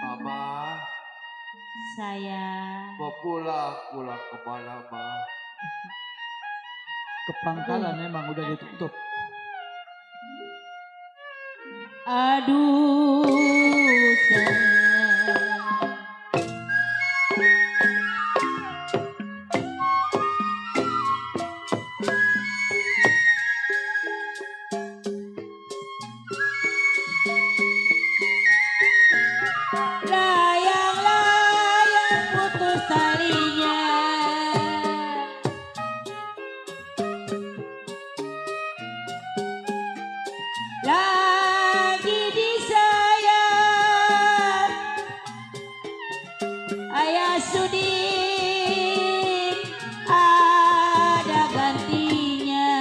Mama, Saya mau pulang kemana, Ma? Ke pangkalan emang udah ditutup. aduh sayang. Layang-layang putus talinya, lagi disayang Ayah Sudin ada gantinya.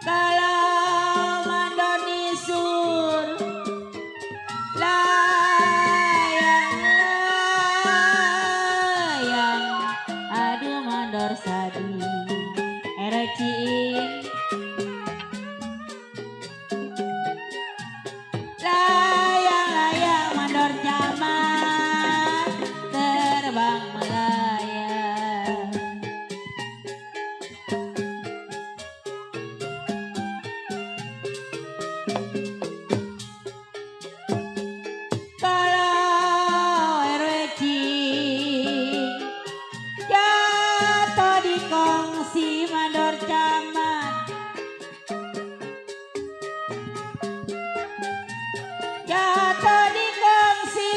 Kalau mandoni sur layang-layang, aduh mandor sadi ereciin. Layang-layang mandor zaman terbang melayang. Kalau erwecing jatuh di kongsi mandor camat, jatuh di kongsi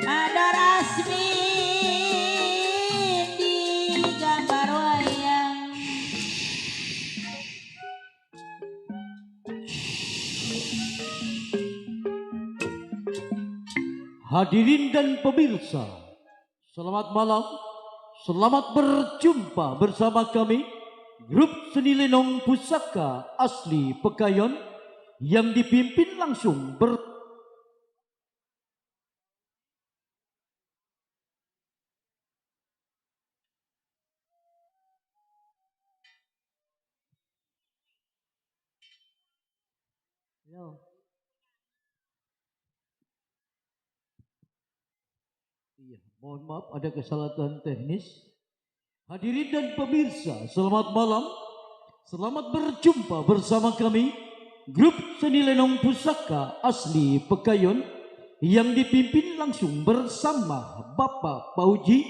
mandor asmin di gambar wayang. Hadirin dan pemirsa, selamat malam. Selamat berjumpa bersama kami, grup seni lenong pusaka asli Pekayon yang dipimpin langsung Iya, mohon maaf ada kesalahan teknis. Hadirin dan pemirsa, selamat malam. Selamat berjumpa bersama kami, grup seni lenong pusaka asli Pekayon yang dipimpin langsung bersama Bapak Pauji,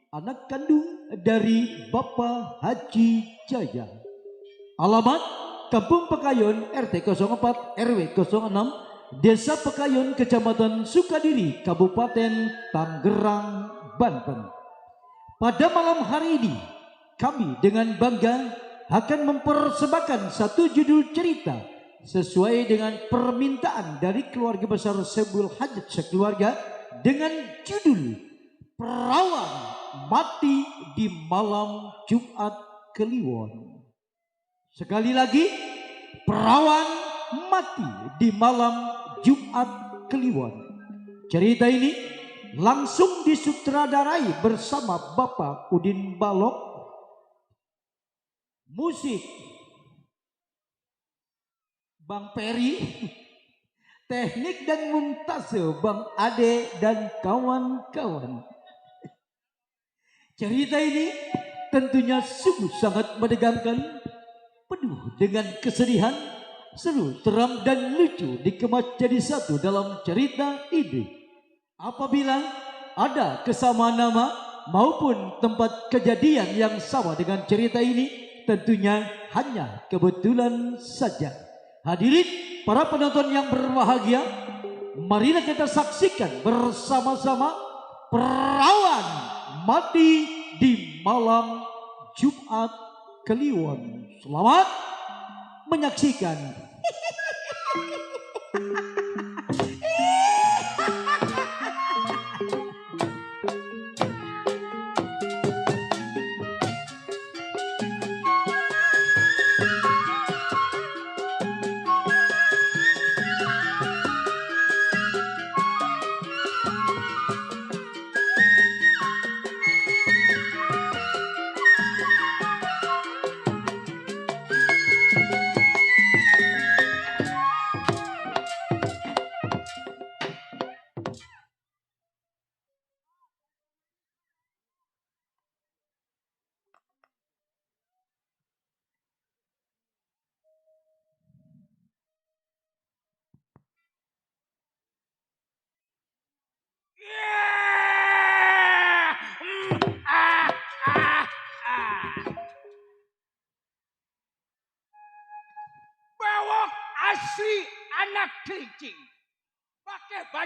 anak kandung dari Bapak Haji Jaya. Alamat Kampung Pekayon RT 04 RW 06 Desa Pekayon Kecamatan Sukadiri Kabupaten Tangerang Banten. Pada malam hari ini kami dengan bangga akan mempersembahkan satu judul cerita sesuai dengan permintaan dari keluarga besar Sebul Hajat sekeluarga dengan judul Perawan Mati di Malam Jumat Kliwon. Sekali lagi, perawan mati di malam Jumat Kliwon. Cerita ini langsung disutradarai bersama Bapak Udin Balok. Musik Bang Peri. Teknik dan montase Bang Ade dan kawan-kawan. Cerita ini tentunya sungguh sangat menegangkan, penuh dengan kesedihan, seru, seram dan lucu dikemas jadi satu dalam cerita ini. Apabila ada kesamaan nama maupun tempat kejadian yang sama dengan cerita ini, tentunya hanya kebetulan saja. Hadirin para penonton yang berbahagia, marilah kita saksikan bersama-sama Perawan Mati di Malam Jumat Kliwon. Selamat menyaksikan.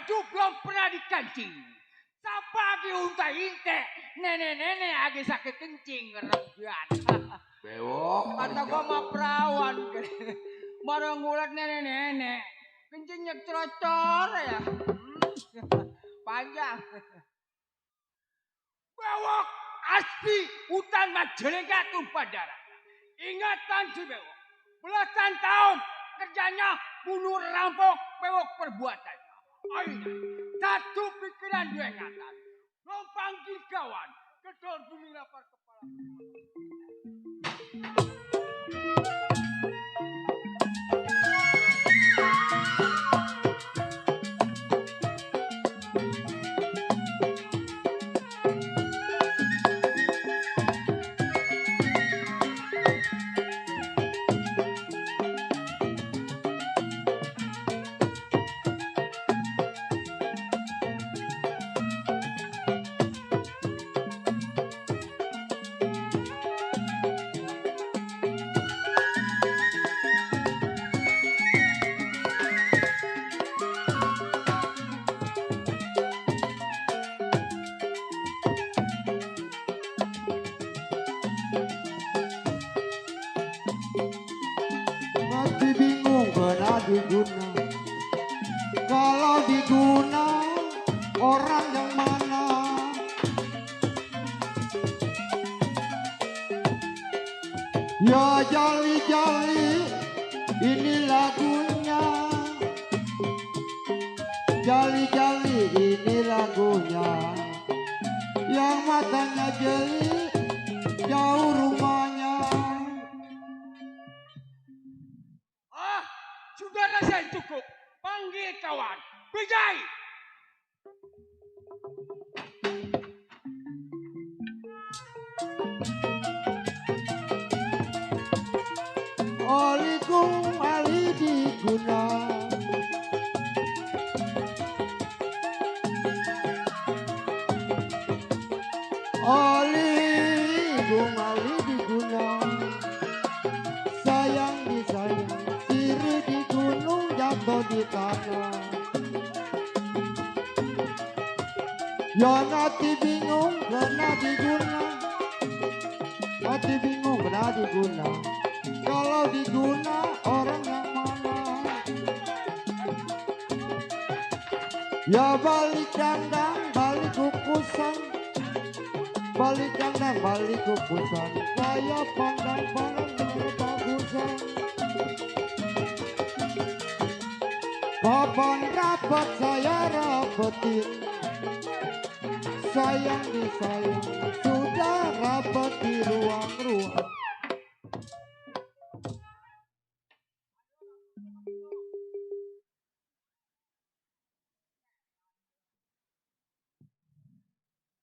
Waduh, belum pernah dikencing. Siapa lagi unta inte? Nenek-nenek lagi sakit kencing. Ngeregan. Bewok. Kata gua mah perawan. Baru ngulat nenek-nenek. Kencingnya trocor ya. Panjang. Bewok asli hutan Majalengka tumpah darah. Ingatan si Bewok. Belasan tahun kerjanya bunuh rampok Bewok perbuatan. Akhirnya satu pikiran dua ingatan. Belum panggil kawan. Kedor bumi lapar kepala. Masih bingung kena diguna. Kalau diguna orang yang mana? Ya jali-jali ini lagunya. Jali-jali ini lagunya. Yang matanya jeli jauh rumahnya. Sudah selesai cukup. Panggil kawan. Bijai. Olikum ali diguna. Olikum ali diguna. Sayang disayang, siri di gunung jatuh di tanah. Ya nanti bingung kena diguna. Nanti bingung kena diguna. Kalau diguna orang yang mana? Ya balik kandang, balik kukusan. Balik kandang, balik kukusan. Saya pandang-pandang dari bagusan. Kapan rapat saya rapetin. Sayang disayang, sudah rapat di ruang-ruang.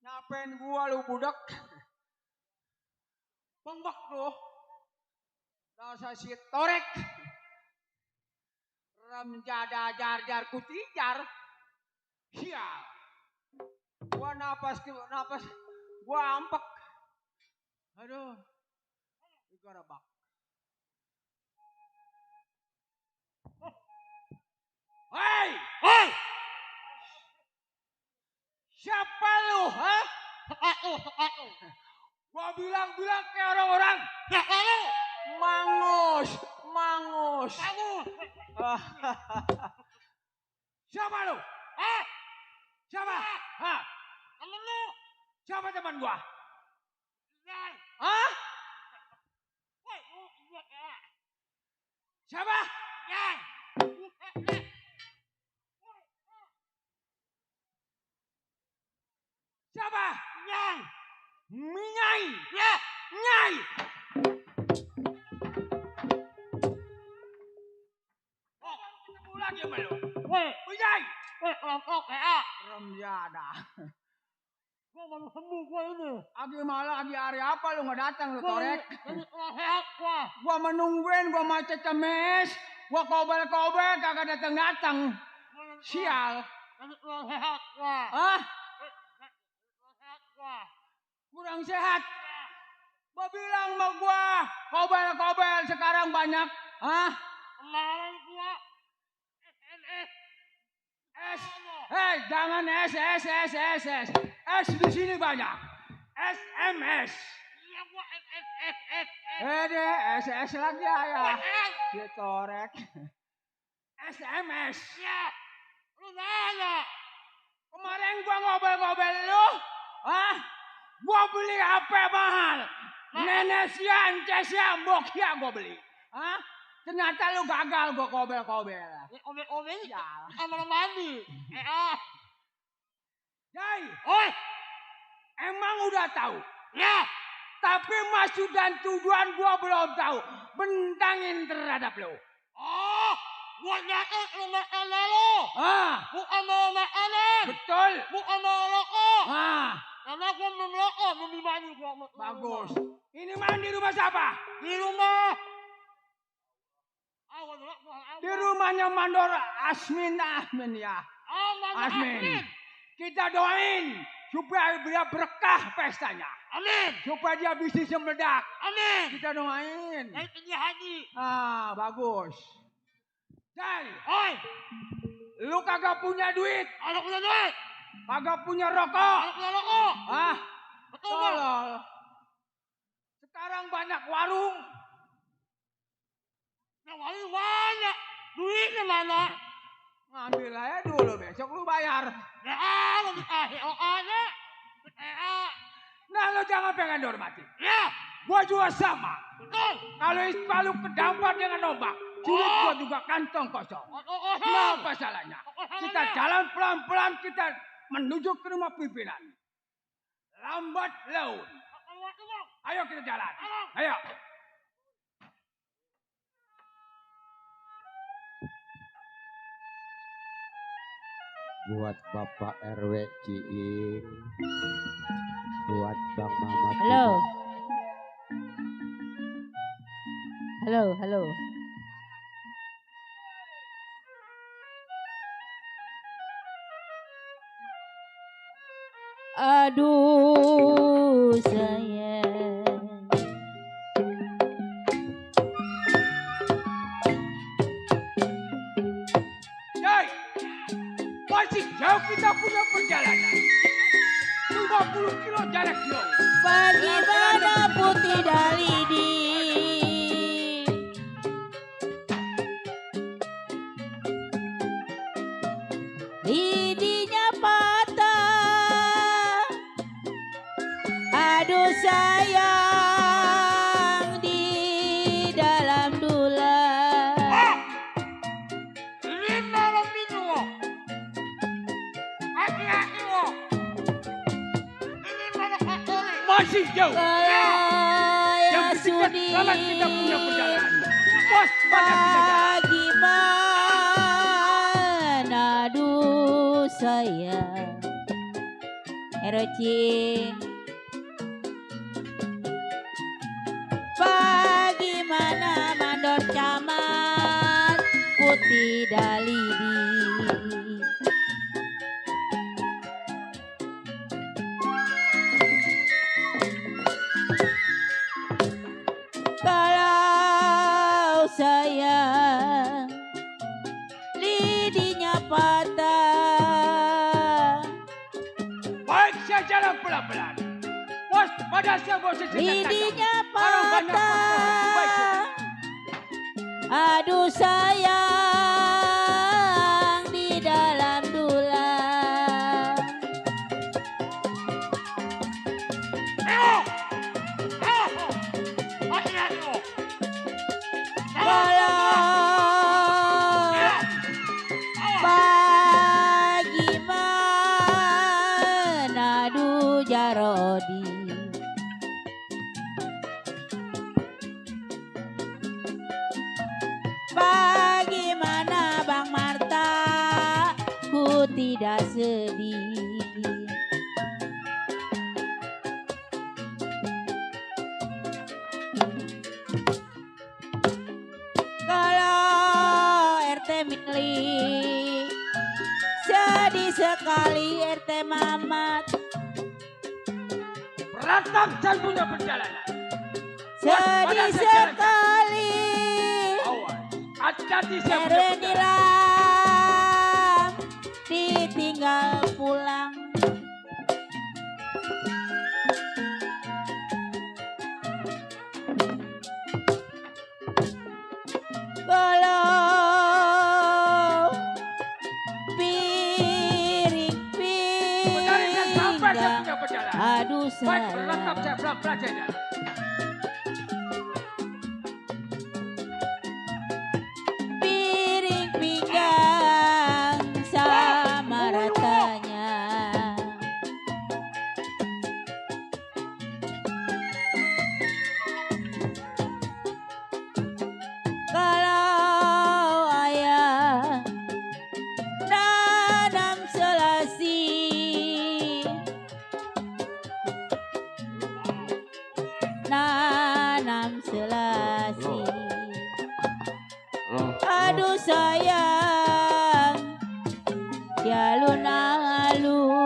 Ngapain gua lu budak? Pembak lu. Dasar si torek. Ram jada jar kutijar. Sial. Gua napas gua ampek. Aduh. Gua rebak. Hei! Hei! Siapa lu, ha? Gua bilang ke orang-orang. Mangus. Siapa lu? Hah? Siapa? Hah? Siapa teman gua? Hah? Siapa? Siapa? Nyai. Nyai. Oh, ketemu lagi sama lu. Nyai. Remjada. Gua baru sembuh gua ini. Lagi hari apa lu nggak datang lu torek? Gua menungguin, gua macet kemes. Gua kobel kagak datang. Sial. Hah? Kurang sehat. Gua bilang sama gua, kobel sekarang banyak. Hah? Kemarin gua SNS. jangan S. S di sini banyak. SMS. Iya gua S. Deh, SS lagi ya. Ditorek. SMS. Ya. Lu nanya. Kemarin gua ngobel-ngobel lu. Hah? Gua beli HP mahal. Nenesia, Ancesia, Bokia gua beli. Hah? Ternyata lu gagal gua kobel-kobel. Obel ya. Kamar mandi. Jai, Oi. emang udah tahu. Ya. Tapi maksud dan tujuan gua belum tahu. Bentangin terhadap lu. Oh. Gua nyatet rumah lo. Bukan mau makanan. Betul. Bukan mau rokok. Karena gua merokok. Lebih mandi gua. Bagus. Ini mandi rumah siapa? Di rumah. Di rumahnya Mandor Asmin ya. Asmin. Kita doain supaya dia berkah pestanya. Amin. Supaya dia bisnisnya meledak. Amin. Kita doain. Naik tinggi haji. Bagus. Jai, Oi. lu kagak punya duit, Ada punya duit. kagak punya rokok. Ada punya rokok. Betul bang. Tolol. Sekarang banyak warung. Yang paling banyak. Duitnya mana? Ngambil aja dulu, besok lu bayar. Ya, mau dikasih aja. Nah, lu jangan pengen dihormati. Ya. Gua juga sama. Betul. Kalau kedampar dengan ombak, sulit gua juga kantong kosong. Nah, apa salahnya? Kita jalan pelan-pelan, kita menuju ke rumah pimpinan. Lambat laun. Ayo kita jalan. Ayo. Buat Bapak RW Ciing, buat Bang Mamat. Halo. Halo. Aduh sayang. Jai, masih jauh kita punya perjalanan. 50 kilo jarak jauh. Bagaimana putih dalidi? Lidinya patah. Aduh sayang di dalam dulang. Ini malam minggu. Hati-hati lo. Ini malam Katolik. Masih jauh. Kalau Yang penting kan sudi selamat kita punya perjalanan. Bos, pada kita jalan. Gimana aduh sayang Erocing bagaimana mandor camat putih dalidi. Kalau sayang lidinya patah. Baik, saya jalan pelan-pelan. Bos, pada saya bos Lidinya Orang banyak faktor. Baik, patah. Aduh sayang di dalam dulang. Hati-hati lo. Kalau bagaimana aduh jarodi. Bagaimana Bang Marta, ku tidak sedih. Kalau RT Mikli, sedih sekali RT Mamat. berantakan punya perjalanan. Sedih sekali Awas, hati-hati saya punya RW perjalanan. Nilam ditinggal tinggal pulang. Kalau piring Sampai saya pinggang, punya perjalanan. aduh Baik, berlengkap sayang. saya pelan-pelan saja. Piring pinggang sama ratanya. Kalau ayah nanam selasi, nanam selasi. Aduh sayang, ya alun-alun.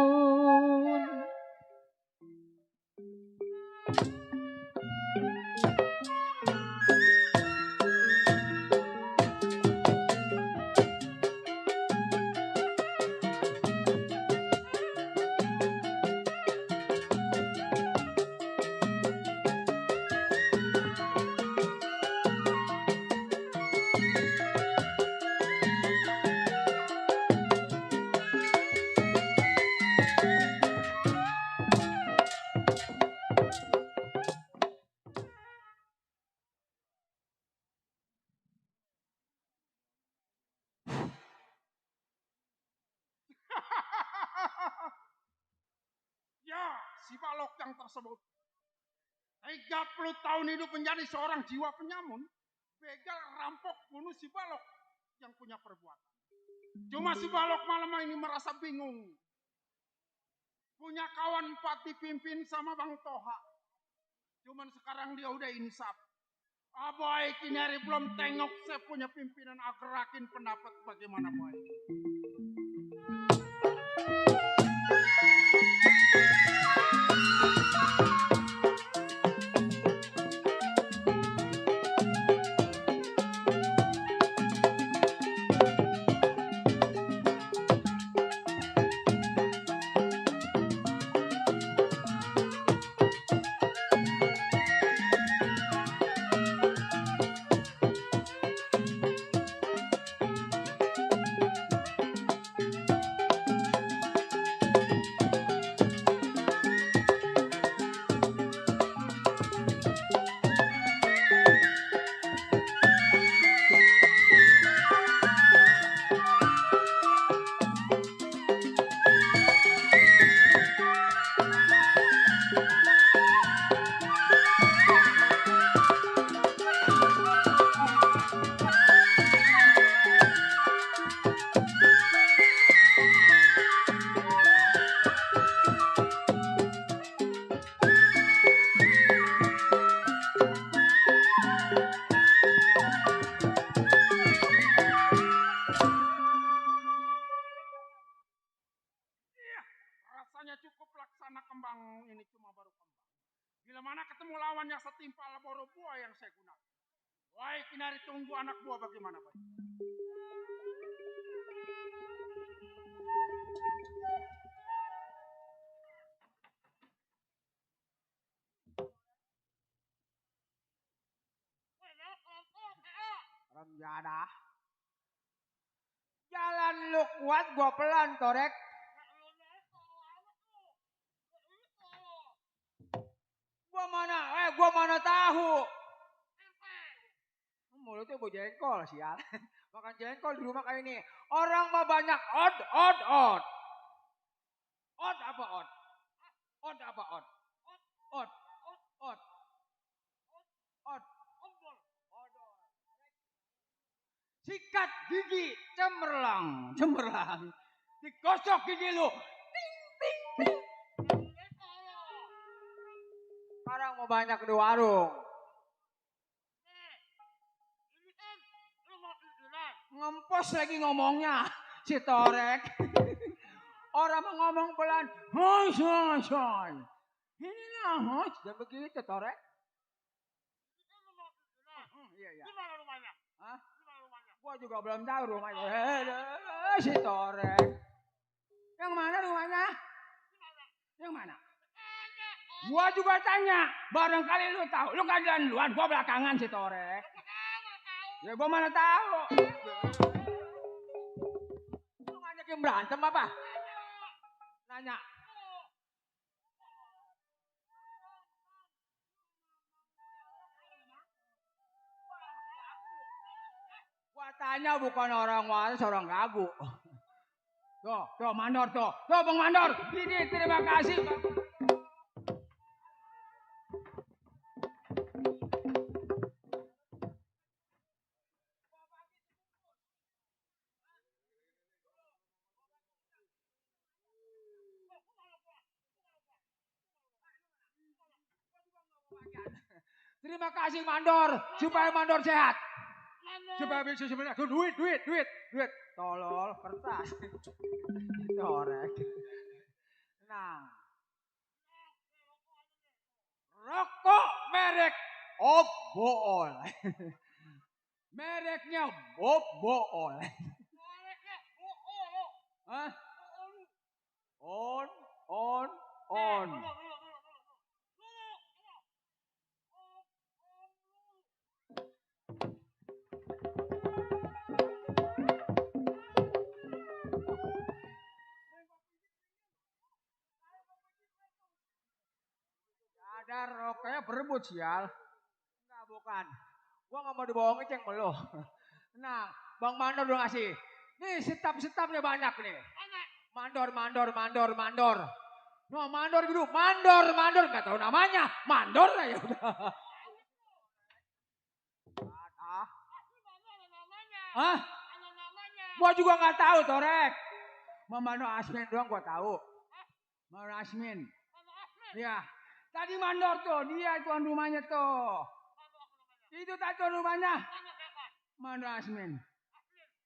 Ya, si balok yang tersebut 30 tahun hidup menjadi seorang jiwa penyamun, begal, rampok, bunuh si balok yang punya perbuatan. Cuma si balok malam ini merasa bingung. Punya kawan 4 dipimpin sama Bang Toha. Cuman sekarang dia udah insaf. Aboy kini hari belum tengok saya punya pimpinan agerakin pendapat bagaimana boy. Rasanya cukup laksana kembang ini cuma baru kembang. Bila mana ketemu lawan yang setimpal boro buah yang saya gunakan. Wahai Kinari, tunggu anak buah bagaimana Pak? Ramjada. Jalan lu kuat, gua pelan, Torek. Gua mana tahu. Mulutnya bau jengkol, sial. Makan jengkol di rumah kayak ini. Orang mah banyak od. Od apa od? Od apa od? Od. Sikat gigi cemerlang. Digosok gigi lu. Ting. Sekarang mau banyak di warung. Ngempos lagi ngomongnya si Torek. Orang mau ngomong pelan. Hoi. Ini lah, dan begitu Torek. Iya. Gimana rumahnya? Hah? Gimana rumahnya? Gua juga belum tahu rumahnya. Si Torek. Yang mana rumahnya? Yang mana? Gua juga tanya, barangkali lu tahu. Lu kan duluan, gua belakangan si Torek. Ya gua mana tahu. Lu ngajakin berantem apa? Nanya. Gua tanya bukan orang waras, orang gagu. Tuh mandor tuh. Tuh Bang Mandor. Ini terima kasih. Terima kasih Mandor, supaya Mandor sehat. Supaya bisa sebenarnya duit. Tolol, kertas. Corek. Nah. Rokok merek Obol. Mereknya Bobol. Hah? On. Ada rokoknya berebut sial. Enggak bukan. Gua nggak mau dibohongin ceng melu. Nah, Bang Mandor udah ngasih. Nih setapnya banyak nih. Mandor. No, Mandor gitu. Mandor nggak tahu namanya. Mandor lah ya udah. Hah? Gua juga nggak tahu Torek. Mano Asmin doang gua tahu. Mano Asmin. Ya. Tadi Mandor tuh, dia tuan rumahnya tuh. Itu tadi tuan rumahnya. Mano Asmin.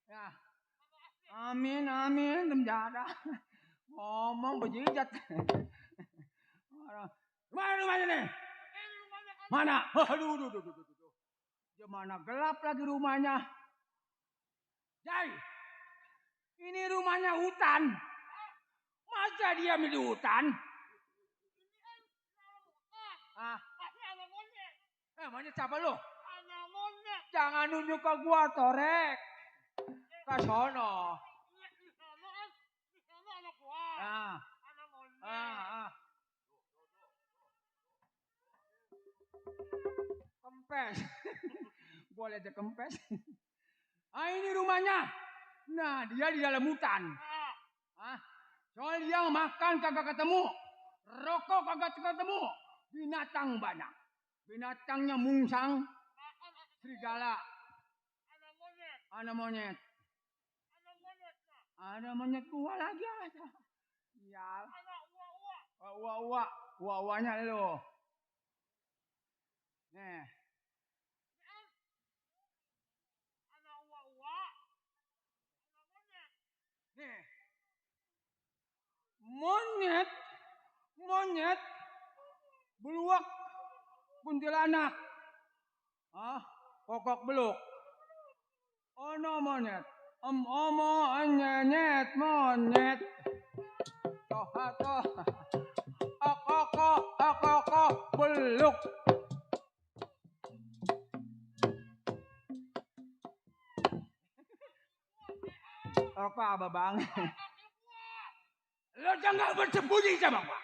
Ya. Amin, menjada. Ngomong bejijat. Mana rumahnya nih? Mana? Aduh. Gimana gelap lagi rumahnya. Jai, ini rumahnya hutan. Masa dia milih hutan? Monyet siapa lu? Jangan nunjuk ke gua, Torek. Ke sono. Kempes. Gua lihat dia kempes. Ini rumahnya. Nah, dia di dalam hutan. Soalnya dia makan kagak ketemu. Rokok kagak ketemu. Binatang banyak. Binatangnya mungsang. Serigala. Ada monyet. Ada monyet gua lagi ada. Iya. Uwa-uwanya lo. Nih. Nih. Monyet. Beluak. Kuntilanak. Kokok beluk. Ono monyet. Omo anyenyet monyet. Toh. Okoko beluk. Apa bang? Lo jangan bersembunyi sama gua.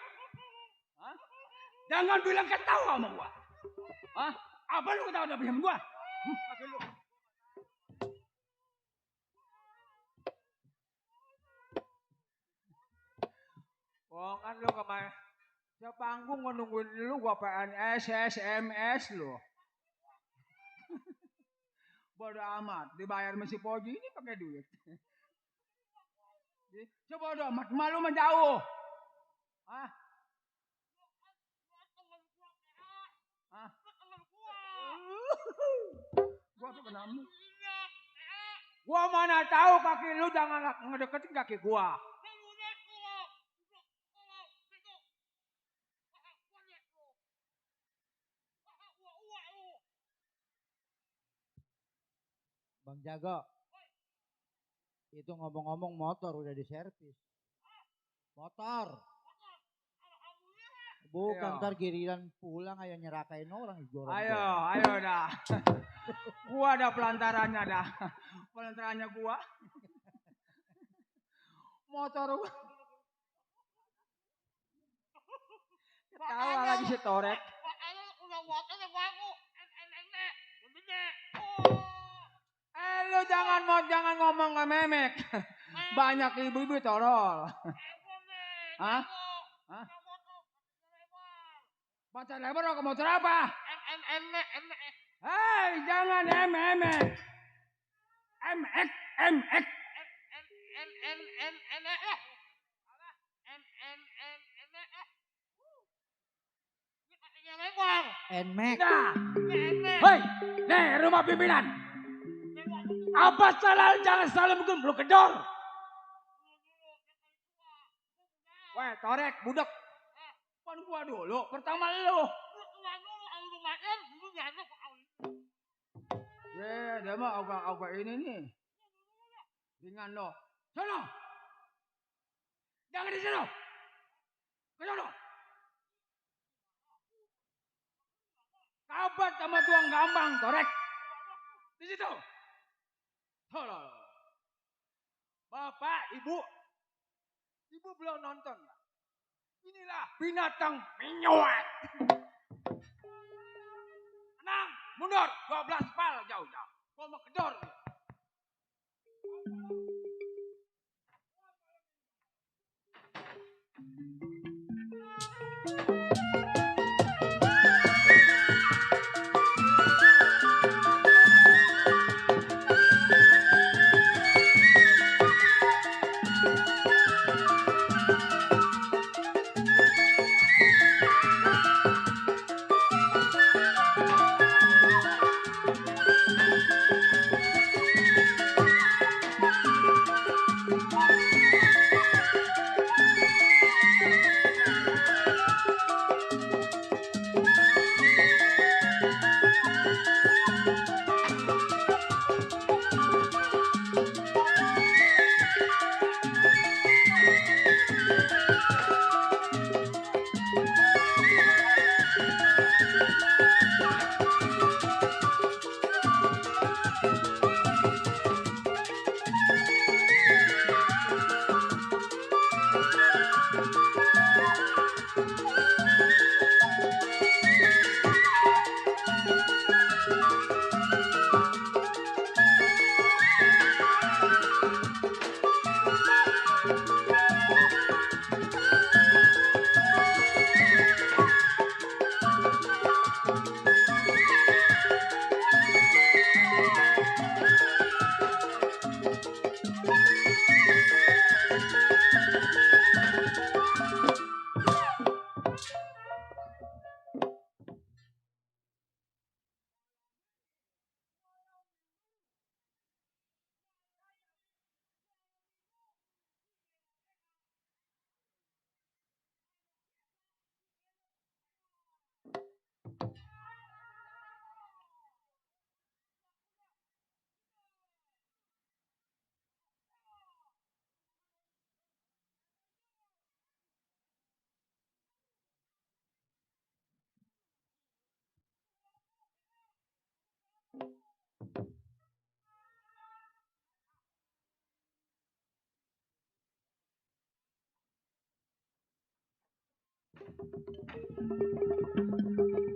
Jangan bilang ketawa sama gua. Apa lu ketawa sama gua? Pakai lu. Kan lu kemarin ya panggung nungguin lu gua PNS, SMS lu. Bodoh amat, dibayar mesti Poji ini pakai duit. Coba bodoh amat, malu menjauh. Gua tuh kenapa? Gua mana tahu kaki lu jangan ngedeketin kaki gua. Bang Jago, itu ngomong-ngomong motor udah diservis. Motor. Bukan Ayo. ntar giliran pulang ayo nyerakain orang jorong. Ayo dah. Gua ada pelantarannya dah. Pelantarannya gua. Motor gua. Ketawa lagi si Torek. Udah motornya bagus. Enek. Gede. Lu jangan ngomong ke memek. Banyak ibu-ibu torol. Hah? Hah? Motor lebar ke motor apa? Enek. Hei, jangan emek. Emek. Enek. Nmax. Nah. Hei, nih rumah pimpinan. Apa salah jangan selalu bikin belum kedor. Weh, Torek, budak. Pan gua dulu, pertama lu. Dia mah agak ini nih. Ringan lo. Sono. Jangan di situ. Ke sono. Kabat sama tuang gambang, Torek. Di situ. Tolol. Bapak, Ibu. Ibu belum nonton. Inilah binatang menyuat. Tenang, mundur. 12 pal jauh-jauh. Gua mau kedor.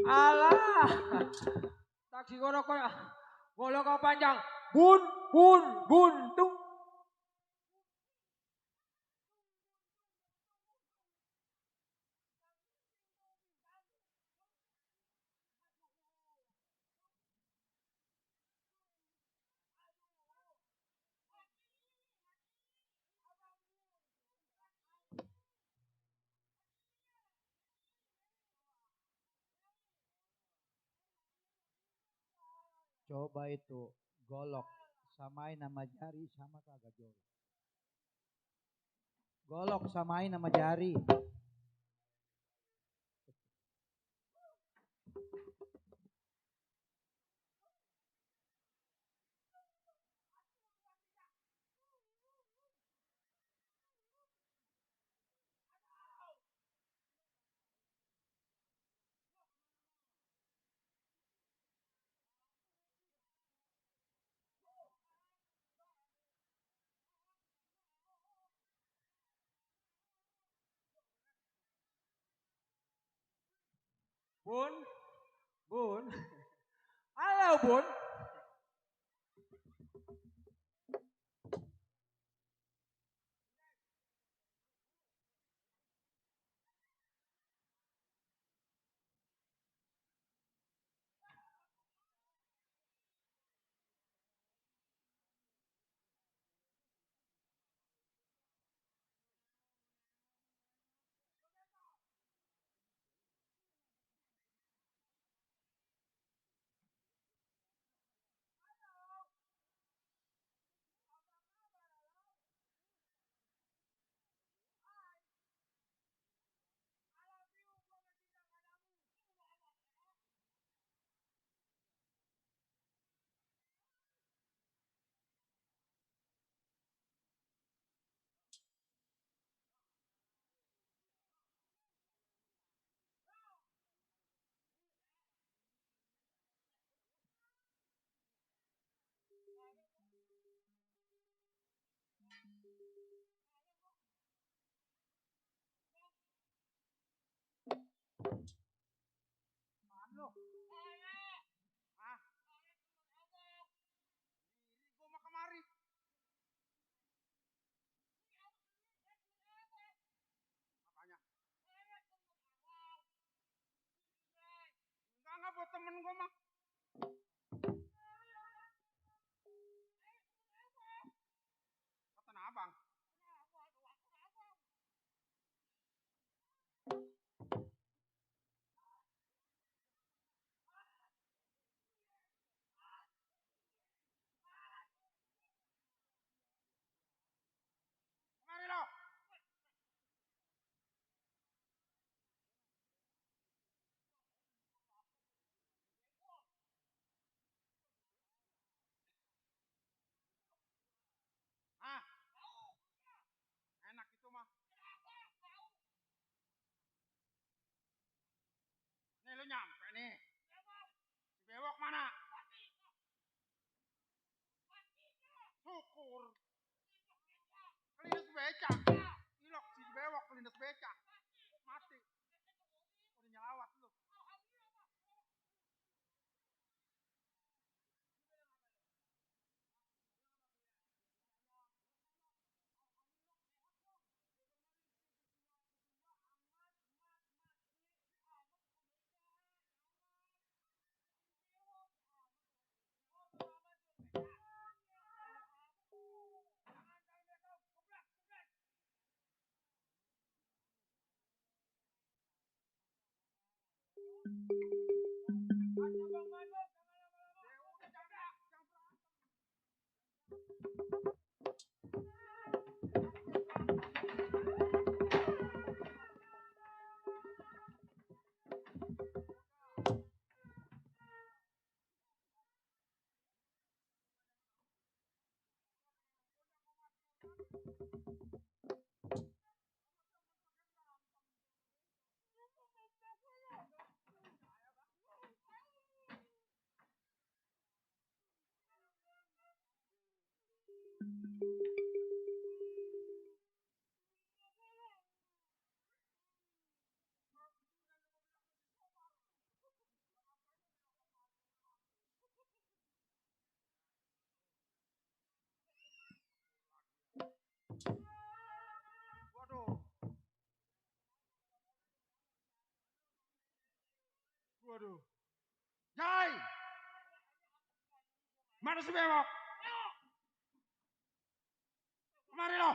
Alah. Taksi golok panjang. Buntung. Coba itu golok samain nama jari sama kagak jauh. Golok samain nama jari. Bun. Bun. Halo, Bun. Lo. Ah. Diri gua mah kemari. Apanya? Enggak buat temen gua mah. Kata abang. Kemari lo. Ah. Enak itu mah. Nih lu nyampe nih. Si bewok mana? Syukur. Kelindes beca. Ilok si bewok kelindes beca. Mati. Udah nyelawat lu. Waduh. Waduh. Jai. Mana si bewok? Kemari lo.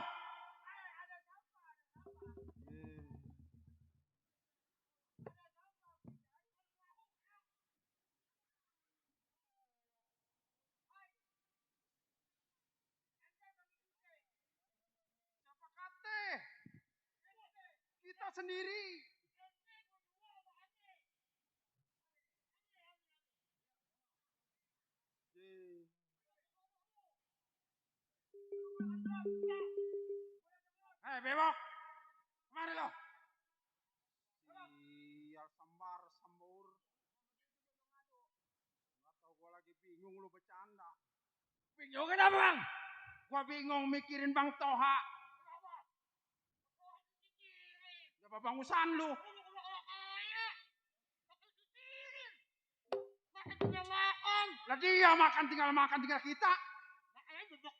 Siapa kate? Kita sendiri. Bewok. Kemari lo. Sial sambar sambur. Nggak tahu gua lagi bingung lu bercanda. Bingung kenapa bang? Gua bingung mikirin Bang Toha. Ya babang usan lu. Lah dia makan tinggal kita. Nah, ayah duduk.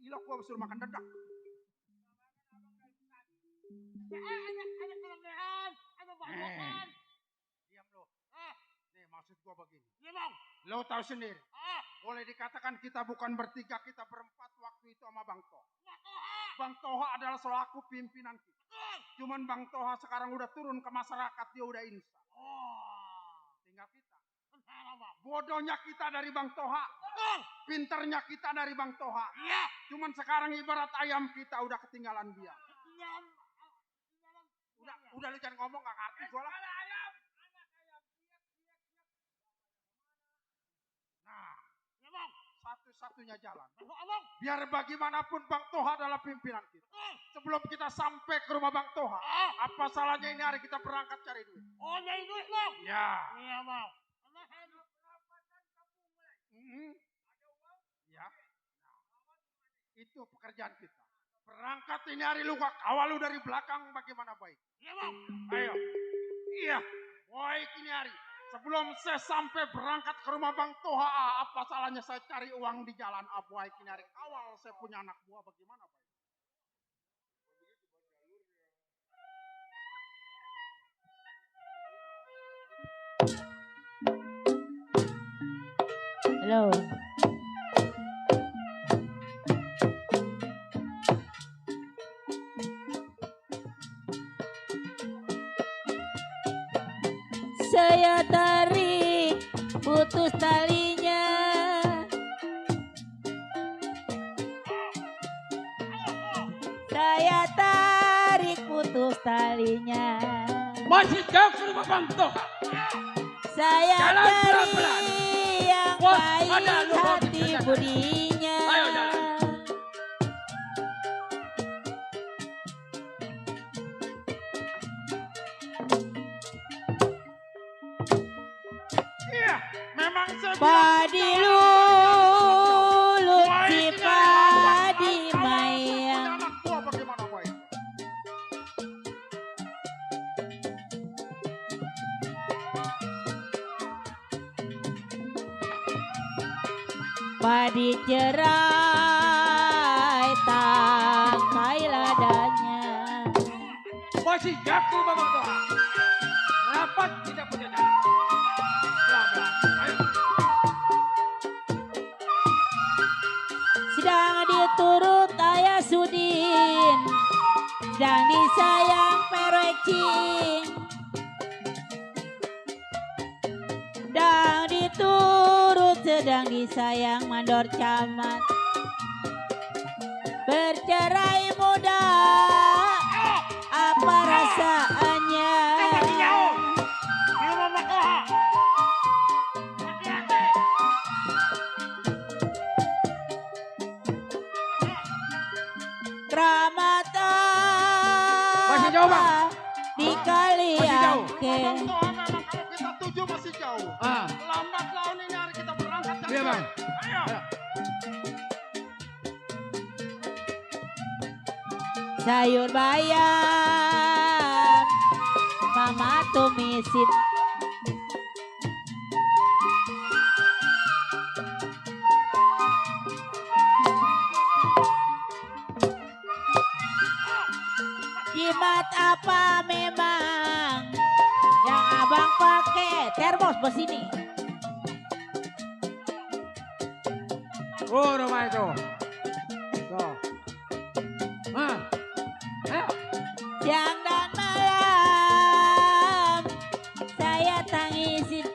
Gila gua suruh makan dedak. Ya, ada kelebihan, ada bahasan. Diam lo. Ah, Nih maksud gua begini. iya bang. Lo tahu sendiri. Ah, Boleh dikatakan kita bukan bertiga, kita berempat waktu itu sama Bang Toha. Mbak Toha. Bang Toha adalah selaku pimpinan kita. Betul. Cuman Bang Toha sekarang udah turun ke masyarakat, dia udah instan. Oh, Tinggal kita. benar bang. Bodohnya kita dari Bang Toha. Betul. Pinternya kita dari Bang Toha. Iya. Cuman sekarang ibarat ayam kita udah ketinggalan dia. Ketinggalan. Udah lu jangan ngomong, gak ngerti gua lah. Nah, Iya bang. satu-satunya jalan. Masuk abang. Biar bagaimanapun Bang Toha adalah pimpinan kita. Betul. Sebelum kita sampai ke rumah Bang Toha, Ah, apa salahnya ini hari kita berangkat cari duit? oh jadi duit bang. Ya. Iya bang. Ya. Nah, itu pekerjaan kita. Berangkat ini hari lu kawal lu dari belakang bagaimana baik. Iya bang. Ayo. Iya. Baik ini hari. Sebelum saya sampai berangkat ke rumah Bang Toha, apa salahnya saya cari uang di jalan Baik ini hari. Kawal saya punya anak buah bagaimana baik. Halo. Saya tarik putus talinya. Saya tarik putus talinya. Masih jauh ke rumah Bang Toha. Saya Jalan cari pelan-pelan. yang Bos, baik ada lu, Bos, hati jalan. budinya. Ayo, jalan. Iya, memang saya Padi lulut Baik si ini hari padi Kawal saya maya. punya anak buah bagaimana baik. Padi cerai tangkai ladanya. Masih jatuh Bang Toha. Rapat tidak punya jalan. Pelan-pelan. Ayo. Sedang diturut ayah Sudin, sedang disayang Perwecing, sedang diturut sedang disayang Mandor Camat. Bercerai muda, apa rasaannya? Masih jauh. Di rumah Mbak Toha. Hati-hati. Keramatan Masih jauh, Bang. di kali Masih jauh. Angke. Bang Toha memang kalau kita tuju masih jauh. Lambat laun ini hari kita berangkat dari Iya, Bang. Ayo. Sayur bayam, mama tumisin. Jimat apa memang yang abang pakai? Termos bos ini. Oh, rumah itu. Tuh. Ayo. Siang dan malam saya tangisin.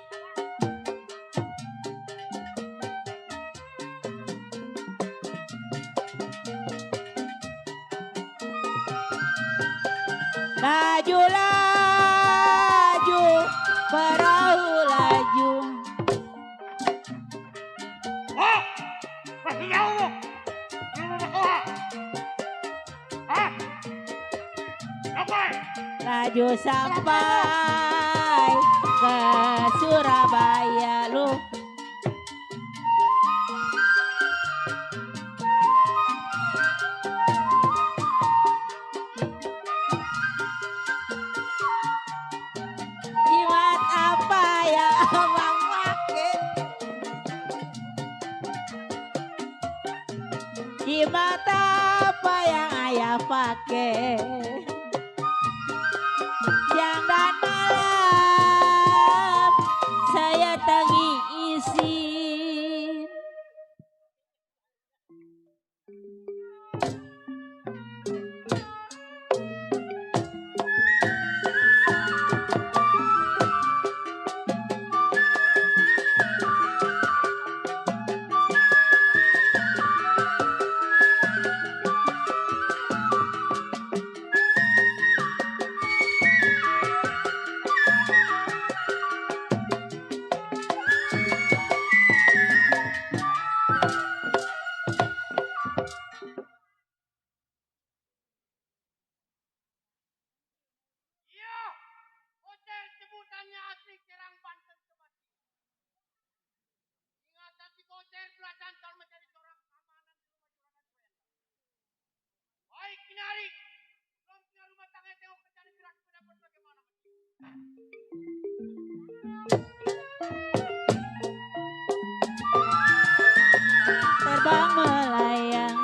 Laju laju perahu laju. Oh, masih jauh. Di rumah Mbak Toha. Hah? Sampai. Laju sampai ke Surabaya lu. Jimat apa yang abang pakai? mata apa yang ayah pakai. Siang dan malam saya tagih izin. Iya, hotel sebutannya asli Serang Banten kembali. Ingatan si hotel belasan tahun menjadi seorang keamanan di rumah juragan Wenda. Baik Kinari, belum punya rumah tangga tengok kerjaan gerak pendapat bagaimana. Terbang melayang,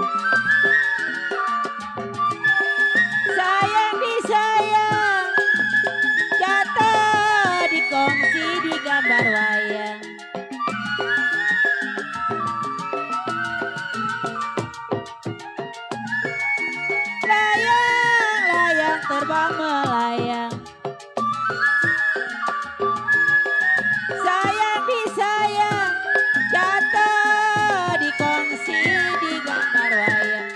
sayang disayang, jatuh dikongsi di gambar wayang. Layang-layang terbang melayang, sayang disayang, jatuh dikongsi di gambar wayang.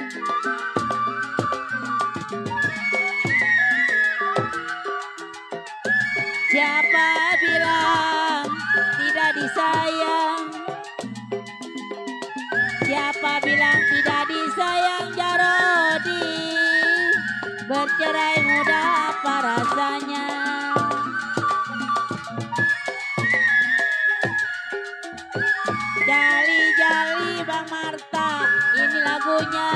Siapa bilang tidak disayang? Siapa bilang tidak disayang Jarodi? Bercerai muda apa rasanya? Jali-jali Bang Marta, ini lagunya.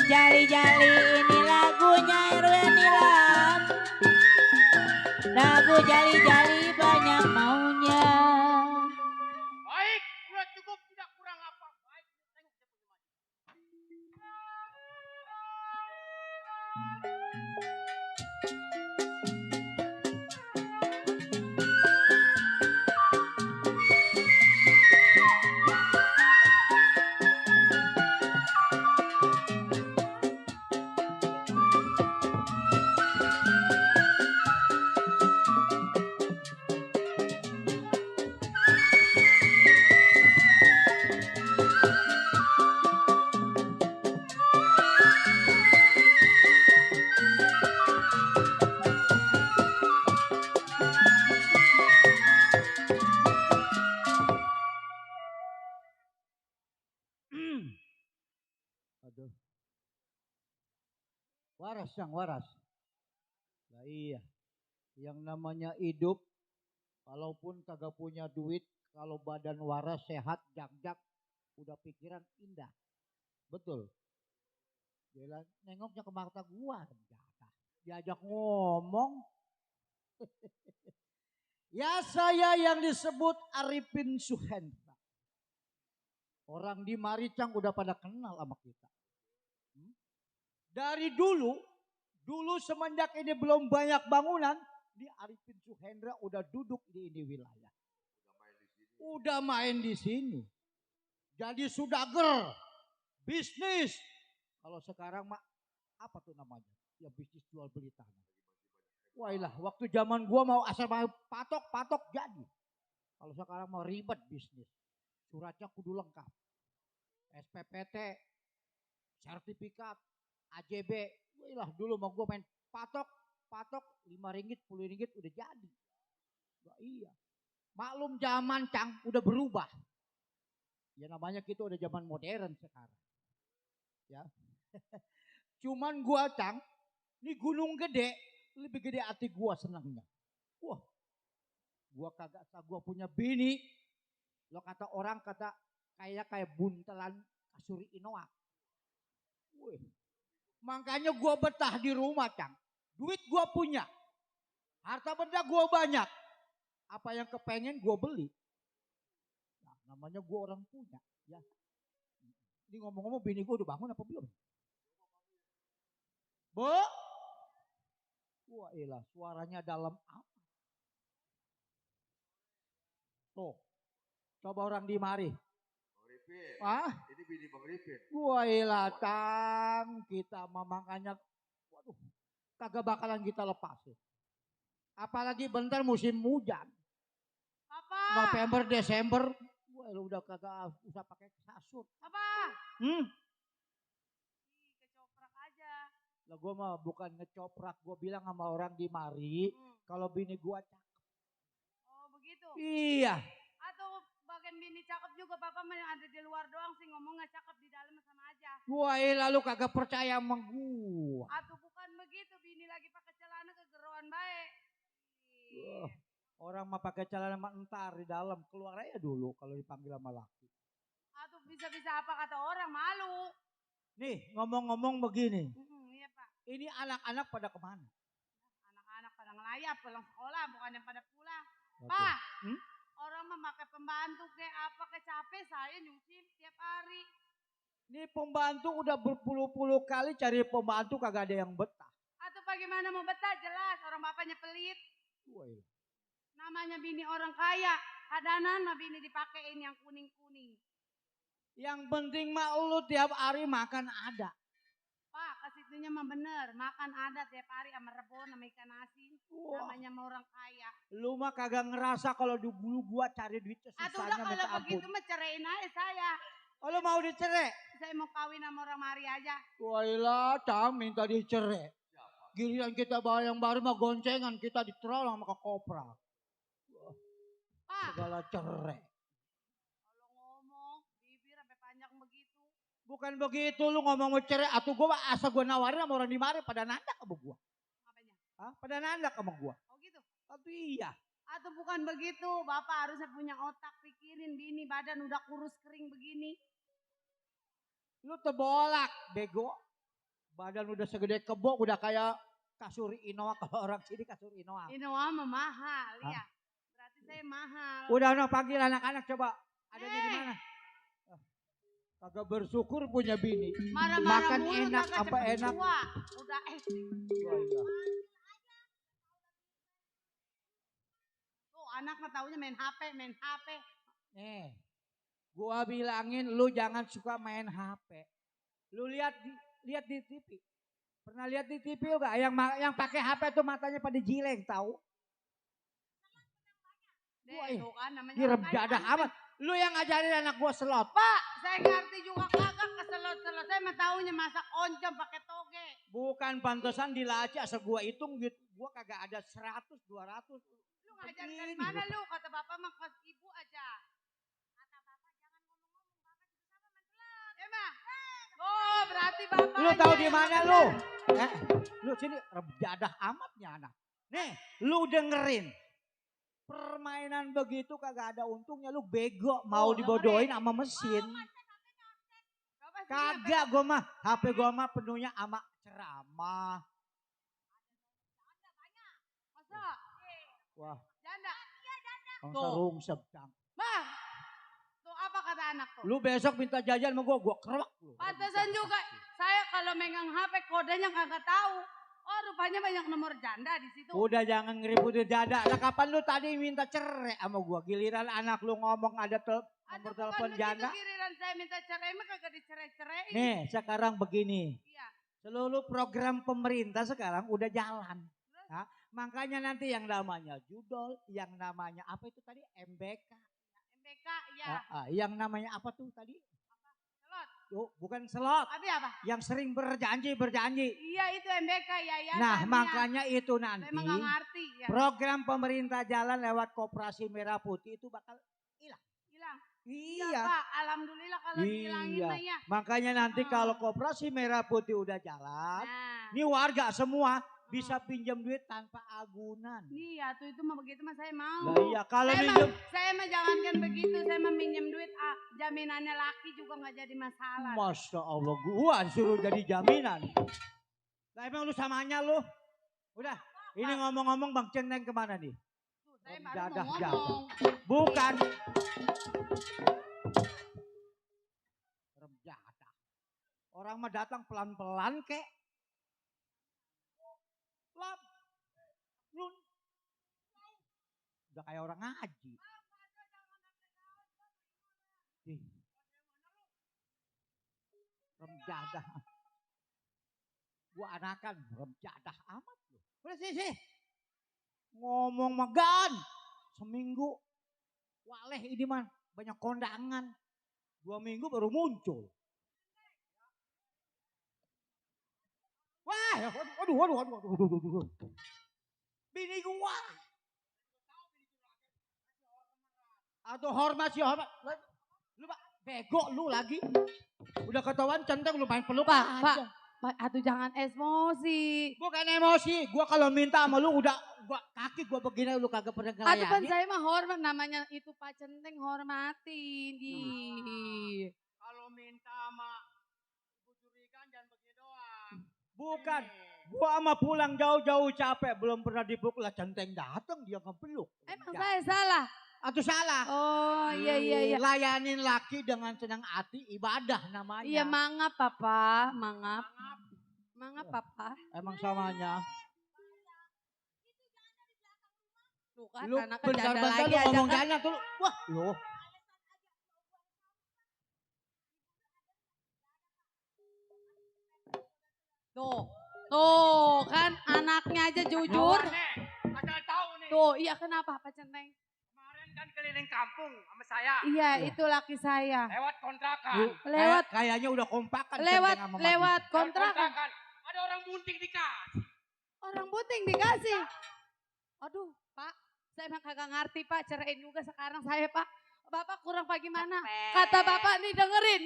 Jali-jali ini lagunya Erwin Nilam. Lagu jali-jali banyak maunya. Baik, sudah cukup tidak kurang apa. Baik, tengok dia bagaimana. Aduh. Waras yang waras. Nah iya. Yang namanya hidup, walaupun kagak punya duit, kalau badan waras, sehat, jak-jak, udah pikiran indah. Betul. Dia nengoknya ke mata gua. Diajak ngomong. Ya saya yang disebut Arifin Suhendra. Orang di Maricang udah pada kenal sama kita. Dari dulu semenjak ini belum banyak bangunan, di Arifin Suhendra udah duduk di ini wilayah. Udah main di sini. Jadi sudager, bisnis. Kalau sekarang mah apa tuh namanya? Ya bisnis jual beli tanah. Wailah, waktu zaman gua mau asal patok jadi. Kalau sekarang mau ribet bisnis. Suratnya kudu lengkap. SPPT, sertifikat, AJB. Wailah, dulu mau gua main patok Rp5, Rp10 udah jadi. Wah, iya. Maklum zaman Cang udah berubah. Ya namanya kita udah zaman modern sekarang. Ya. Cuman gua Cang, ini gunung gede, lebih gede hati gua senangnya. Wah, gua kagak sah gua punya bini. Lo kata orang kayak buntelan kasuri Inoa. Wih. Makanya gua betah di rumah Cang. Duit gua punya. Harta benda gua banyak. Apa yang kepengen gua beli. Nah, namanya gua orang punya. Ya. Ini ngomong-ngomong bini gue udah bangun apa belum? Bu? Wah ilah suaranya dalam amat. Tuh. Coba orang di mari. Ah? Ini bini Bang Ripin. Wah ilah tang. Kita makanya. Waduh. Kagak bakalan kita lepasin. Apalagi bentar musim hujan. Apa? November, Desember. Wah lu udah kagak usah pakai kasur. Apa? Hmm. Ih, kecoprak aja. Lah gue mah bukan ngecoprak. Gue bilang sama orang di mari. Kalau bini gue cakep. Oh begitu. Iya. Atau bagian bini cakep juga papa mah yang ada di luar doang sih ngomong nggak cakep di dalam sama aja. Wah lalu kagak percaya sama gue. Atau bukan begitu bini lagi pakai celana kegeruan baik. Wah, orang mah pakai celana entar di dalam. Keluar aja dulu kalau dipanggil sama laki. Atau bisa-bisa apa kata orang malu. Nih ngomong-ngomong begini. Iya pak. Ini anak-anak pada kemana? Anak-anak pada ngelayap pulang sekolah bukan yang pada pulang. Oke. Pak. Hmm? Orang mah pakai pembantu kayak apa kayak capek saya nyuci tiap hari. Ini pembantu udah berpuluh-puluh kali cari pembantu kagak ada yang betah. Atau bagaimana mau betah jelas orang bapaknya pelit. Wah, Namanya bini orang kaya. Hadanan mah bini dipakein yang kuning-kuning. yang penting mah lu tiap hari makan ada. Pak kesitunya mah bener. Makan ada tiap hari sama rebon sama ikan asin. Wah. Namanya mah orang kaya. Lu mah kagak ngerasa kalau dulu gua cari duit Atau susahnya udah minta kalau ampun. begitu mah ceraiin aja saya. Oh, lu mau dicerai? Saya mau kawin sama orang Mari aja. Wah Cang minta dicerai. Giliran kita bawa yang baru mah goncengan kita diterol sama ke kopra. Pak Segala cerai. kalau ngomong bibir sampai panjang begitu. Bukan begitu lu ngomong mau cerai atau gua asal gua nawarin sama orang di mari pada nandak sama gua. Apanya? Hah? Pada nandak sama gua. Oh gitu. Tapi iya. Atau bukan begitu, Bapak harusnya punya otak pikirin bini badan udah kurus kering begini. Lu terbolak bego. Badan udah segede kebo udah kayak kasur Inoa kalau orang sini kasur Inoa. Ini mah mahal ya. Berarti saya mahal. Udah no panggil anak-anak coba. Adanya di mana? Ah, kagak bersyukur punya bini. Marah-marah Makan mulu, enak kagak apa cepet enak. tua. Udah Wah, iya. Tuh anak mah taunya main HP, main HP. Nih, gua bilangin lu jangan suka main HP. Lu lihat di TV. Pernah lihat di TV enggak yang pakai HP tuh matanya pada jileng tahu? Wah, Deh, tuh kan namanya Direm orang kaya. jadah amat. Lu yang ngajarin anak gua selot. Pak, saya ngerti juga kagak keselot-selot. Saya mah taunya masak oncom pakai toge. Bukan pantesan di laci asal gua hitung gitu. Gua kagak ada 100, 200. Lu ngajar dari mana lu? Kata bapak mah ke ibu aja. Kata bapak jangan ngomong-ngomong. Bapak juga sama mencelot. Emang? Oh berarti bapak. Lu tahu di mana lu? Lu sini jadah amatnya anak. Nih, lu dengerin. Permainan begitu kagak ada untungnya lu bego mau dibodohin sama mesin. Kagak gua mah HP gua mah penuhnya sama ceramah. Masa? Wah, Janda. bangsa rungsep cang. Bang. Tuh apa kata anak tuh? Lu besok minta jajan sama gua kerok lu. Pantesan juga saya kalau megang HP kodenya kagak tahu. Oh rupanya banyak nomor janda di situ. Udah jangan ngeribut dada. Lah kapan lu tadi minta cerai sama gua? Giliran anak lu ngomong ada nomor telepon janda. Giliran saya minta cerai mah kagak dicerai-cerai. Nih, sekarang begini. Iya. Seluruh program pemerintah sekarang udah jalan. Nah, makanya nanti yang namanya judol, yang namanya apa itu tadi? MBK. MBK ya. Yang namanya apa tuh tadi? Selot. Tuh, bukan slot. Tapi apa? Yang sering berjanji. Iya itu MBK ya. Nah, makanya itu nanti. Saya emang gak ngerti ya. Program pemerintah jalan lewat Koperasi Merah Putih itu bakal hilang. Hilang. Iya. Pak, alhamdulillah kalau dihilangin mah ya. Makanya nanti kalau Koperasi Merah Putih udah jalan, Nah. ini warga semua bisa pinjam duit tanpa agunan. Iya tuh itu mah begitu mah saya mau. Lah iya kalau Saya minjem saya mah jangankan begitu, saya mah minjem duit jaminannya laki juga nggak jadi masalah. Masya Allah gua disuruh jadi jaminan. Lah emang lu samanya lu? Udah, ini ngomong-ngomong Bang Centeng kemana nih? Tuh, saya baru Jadah, mau jadah. ngomong. Bukan. Rem jadah. Orang mah datang pelan-pelan kek. Lap. Nun. Udah kayak orang ngaji. Ih. Remjadah. Gua anakan remjadah amat lu. Udah sih. Ngomong magan. Seminggu. Waleh ini mah banyak kondangan. 2 minggu baru muncul. Wah, waduh. Bini gua. Atau hormat sih hormat. Lu Pak, bego lu lagi. Udah ketahuan centeng lu main peluk Pak, aja. Pak, aduh jangan emosi. Bukan emosi, gua kalau minta sama lu udah kaki gua begini lu kagak pernah Aduh kan ngelayanin. saya mah hormat, namanya itu Pak Centeng hormatin. Ih. Kalau minta sama Ibu Jurikan jangan begini doang. Bukan, gua sama pulang jauh-jauh capek belum pernah dipeluk lah centeng datang dia ngepeluk. Emang saya salah? Atau salah? Oh iya. Layanin laki dengan senang hati ibadah namanya. Iya mangap Papa, mangap. Mangap Papa. Emang samanya. Tuh kan Lu anak janda bentar-bentar lagi lu aja ngomong kan. janda tuh. Wah, lu. Tuh kan anaknya aja jujur. Asal tahu nih. Tuh iya kenapa Pak Centeng? Kemarin kan keliling kampung sama saya. Iya itu laki saya. Lewat kontrakan. Lu Lewat kayaknya udah kompakan lewat centeng sama lewat Madi. kontrakan. Ada orang bunting dikasih. Orang puting dikasih. Aduh Pak, saya emang kagak ngerti Pak, ceraiin juga sekarang saya Pak. Bapak kurang apa gimana? Kata Bapak nih dengerin.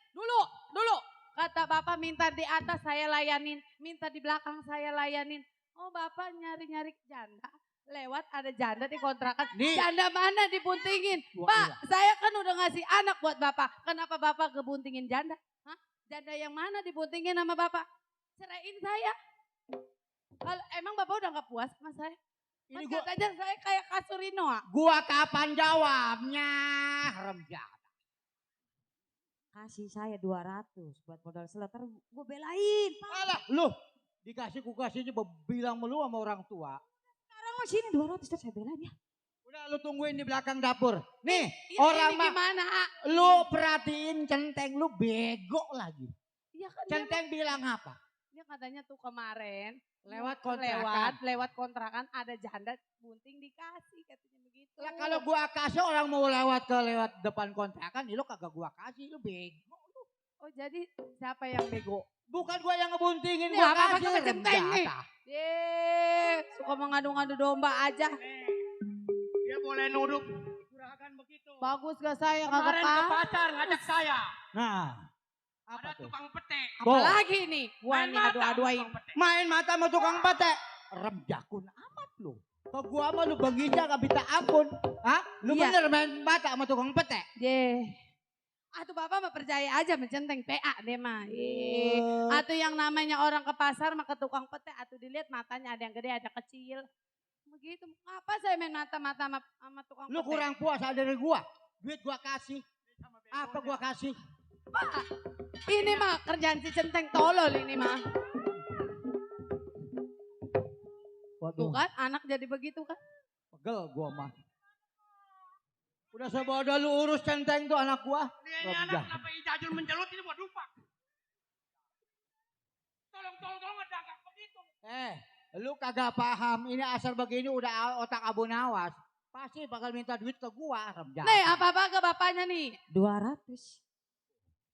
Dulu. Kata Bapak minta di atas saya layanin, minta di belakang saya layanin. Oh Bapak nyari-nyari janda. Lewat ada janda di kontrakan. Nih. Janda mana dibuntingin? Wah, Pak, iya. saya kan udah ngasih anak buat Bapak. Kenapa Bapak kebuntingin janda? Hah? Janda yang mana dibuntingin sama Bapak? Ceraiin saya. Kalau emang Bapak udah gak puas sama saya? Ini Mas katanya saya kayak Kasurino. gua kapan jawabnya? Remjadah. Kasih saya 200 buat modal seleter, gue belain. Pak. Alah, lu dikasih kukasihnya bilang melu sama orang tua. Sekarang mah sini 200 terus saya belain ya. Udah lu tungguin di belakang dapur. Nih, Ya, orang ini mah gimana? lu perhatiin centeng lu bego lagi. Iya kan Centeng bilang apa? dia katanya tuh kemarin Lewat kontrakan. lewat kontrakan ada janda bunting dikasih katanya begitu. Lah kalau gua kasih orang mau lewat depan kontrakan, lu kagak gua kasih, lu bego. Oh jadi siapa yang bego? Bukan gua yang ngebuntingin, Ini gua apa-apa kasih. sama centeng nih. Remjadah. Suka mengadu-ngadu domba aja. Dia boleh nuduh juragan begitu. Bagus gak saya kagak Kemarin ke paham. pasar ngajak saya. Nah, apa Ada tuh? tukang petek. Apalagi nih gua Main nih mata adu-aduain. tukang petek. Main mata sama tukang petek. Remjakun amat lu. Ke gua mah lu begitu gak bisa ampun. Hah? Lu Iya. bener main mata sama tukang petek? Atuh Bapak mah percaya aja mencenteng PA deh mah. Atuh yang namanya orang ke pasar mah ke tukang petek, atuh dilihat matanya ada yang gede ada kecil. Begitu. Apa saya main mata-mata sama tukang Lu petek? kurang puas ada dari gua. Duit gua kasih. Apa gua kasih? Pak, ini mah kerjaan si centeng tolol ini mah. Tuh kan anak jadi begitu kan. Pegel gua mah. Udah sebodoh lu urus centeng tuh anak gua. Ini Remjah. anak kenapa ijajul menjelut ini buat lupa. Tolong ngedangkak begitu. Lu kagak paham. Ini asal begini udah otak Abu Nawas. Pasti bakal minta duit ke gua. Remjah. Nih apa-apa ke bapaknya nih. 200.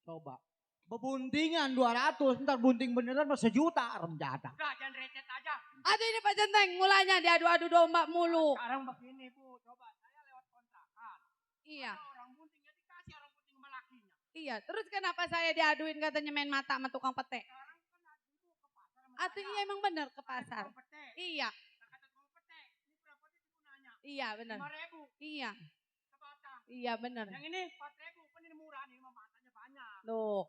Coba. Bebuntingan 200. Ntar bunting beneran mah 1 juta. Remjadah. Udah jangan recet aja. Aduh ini Pak Centeng mulanya diadu-adu domba mulu. Sekarang begini Bu, coba saya lewat kontrakan. Iya. Ada orang bunting ya dikasih orang bunting sama lakinya. Iya, terus kenapa saya diaduin katanya main mata sama tukang petek? Sekarang kan ibu ke pasar sama Atuh iya emang bener ke pasar. Tukang petek. Iya, Kata tukang petek, ini berapa duit ibu nanya? iya bener. 5.000 Iya, sebatang. iya bener. Yang ini 4.000, kan ini murah nih, mah matanya banyak. Tuh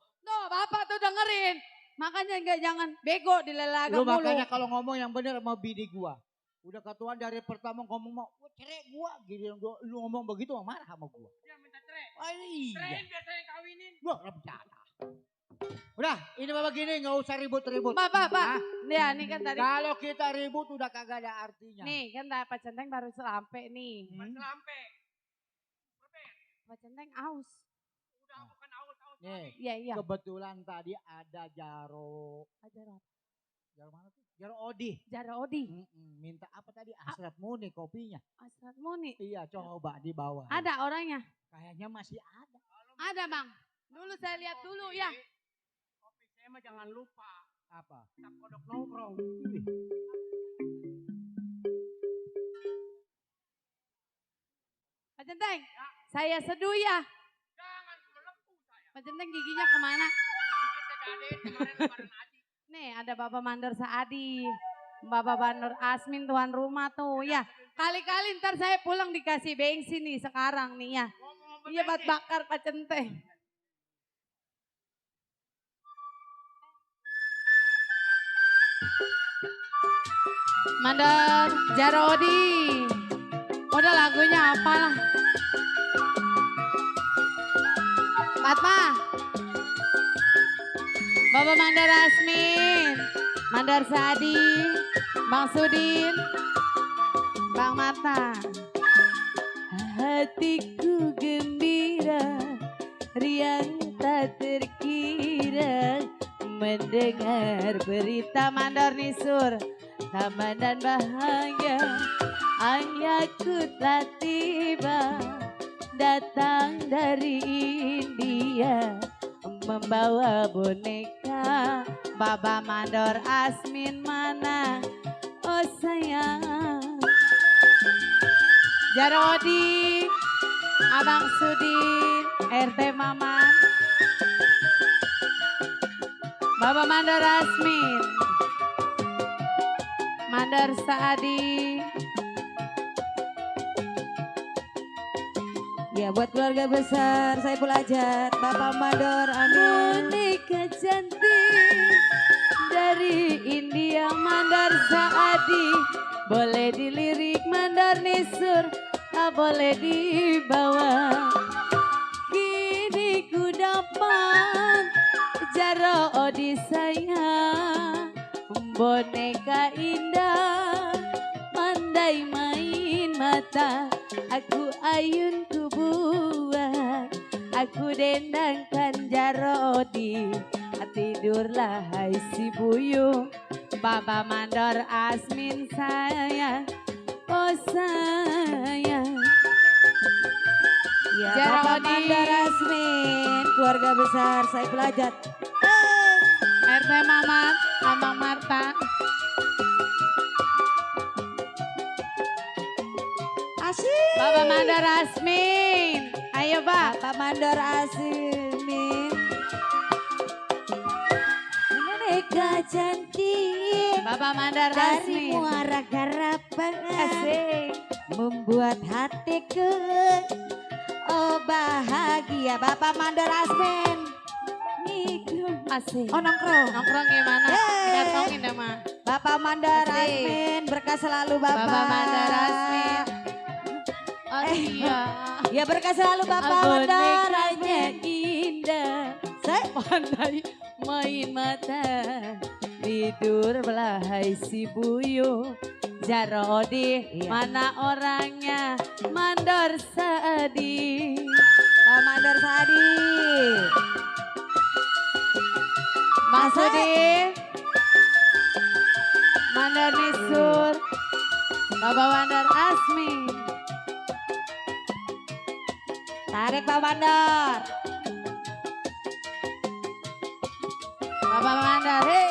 Bapak tuh dengerin. Makanya enggak jangan bego dilelaga Lu mulu. makanya kalau ngomong yang bener sama bini gua. Udah ketuaan dari pertama ngomong mau cerai gua. Gini lu ngomong begitu marah sama gua. Dia minta cerai. Oh iya. Ceraiin biar saya kawinin. Gua remjadah. Udah, ini Bapak gini nggak usah ribut-ribut. Pak. Hah? Ya, nih kan tadi. Kalau kita ribut udah kagak ada artinya. Nih kan Pak Centeng baru selampe nih. Selampe. Pak Centeng aus. Udah bukan aus-aus. Nih, Iya. kebetulan tadi ada Jaro. Ajar apa? Jaro mana tuh? Jaro Odi. Jara Odi. Minta apa tadi? Asrat Muni kopinya. Asrat Muni. Iya, coba di bawah. Ada orangnya? Kayaknya masih ada. Ada Bang. Dulu saya lihat dulu ya. Kopi saya mah jangan lupa. Apa? Tak kodok nongkrong. Pak Centeng, saya seduh ya. Jangan melepuh saya. Pak Centeng giginya kemana? Sedikit segaden kemarin lebaran haji. Nih ada Bapak Mandor Saadi. Bapak Mandor Asmin tuan rumah tuh ya. Kali-kali ntar saya pulang dikasih bensin nih sekarang nih ya. Ngomong Iya buat bakar Pak Centeng. Mandor Jarodi. Udah lagunya apalah. Fatma. Bapak Mandor Asmin. Mandor Sadi. Bang Sudin. Bang Mata. Hatiku gembira, riang tak terkira mendengar berita Mandor Nisur, taman dan bahagia. Ayahku telah tiba, datang dari India, membawa boneka. Baba Mandor Asmin mana? Oh sayang. Jarodi, Abang Sudin, RT Maman, Bapak Mandor Asmin, Mandor Saadi. Ya buat keluarga besar Saiful Ajat, Bapak Mandor Amin. Boneka cantik dari India Mandor Saadi. Boleh dilirik Mandor Nisur, tak boleh dibawa. Kini ku dapat Jaro Odi sayang, boneka indah, pandai main mata. Aku ayun ku buat, aku dendangkan Jaro Odi. Tidurlah hai si buyung, Baba Mandor Asmin sayang, oh sayang. Ya Jarodi. Bapak Mandor Asmin, keluarga besar Saiful Ajat. RT Mamat, Abang Marta. Asik. Bapak Mandor Asmin, ayo Pak. Bapak Mandor Asmin. Boneka cantik Bapak Mandor dari Asmin. muara garapan, Asik. membuat hatiku oh bahagia. Bapak Mandor Asmin. Asik. Oh nongkrong. Nongkrong gimana? Yeay. Datongin deh mah. Bapak Mandor Asik. Asmin, berkah selalu Bapak. Bapak Mandor Asmin. Oh iya. Ya berkah selalu Bapak Mandor Bonekanya Asmin. indah. Saya Pandai main mata. Tidur belahai si buyung. Jarodi, Iya. mana orangnya? Mandor Saadi. Pak Mandor Saadi. Bang Asik. Sudin. Mandor Nisur. Bapak Mandor Asmin. Tarik Pak Mandor. Bapak Mandor. Hei.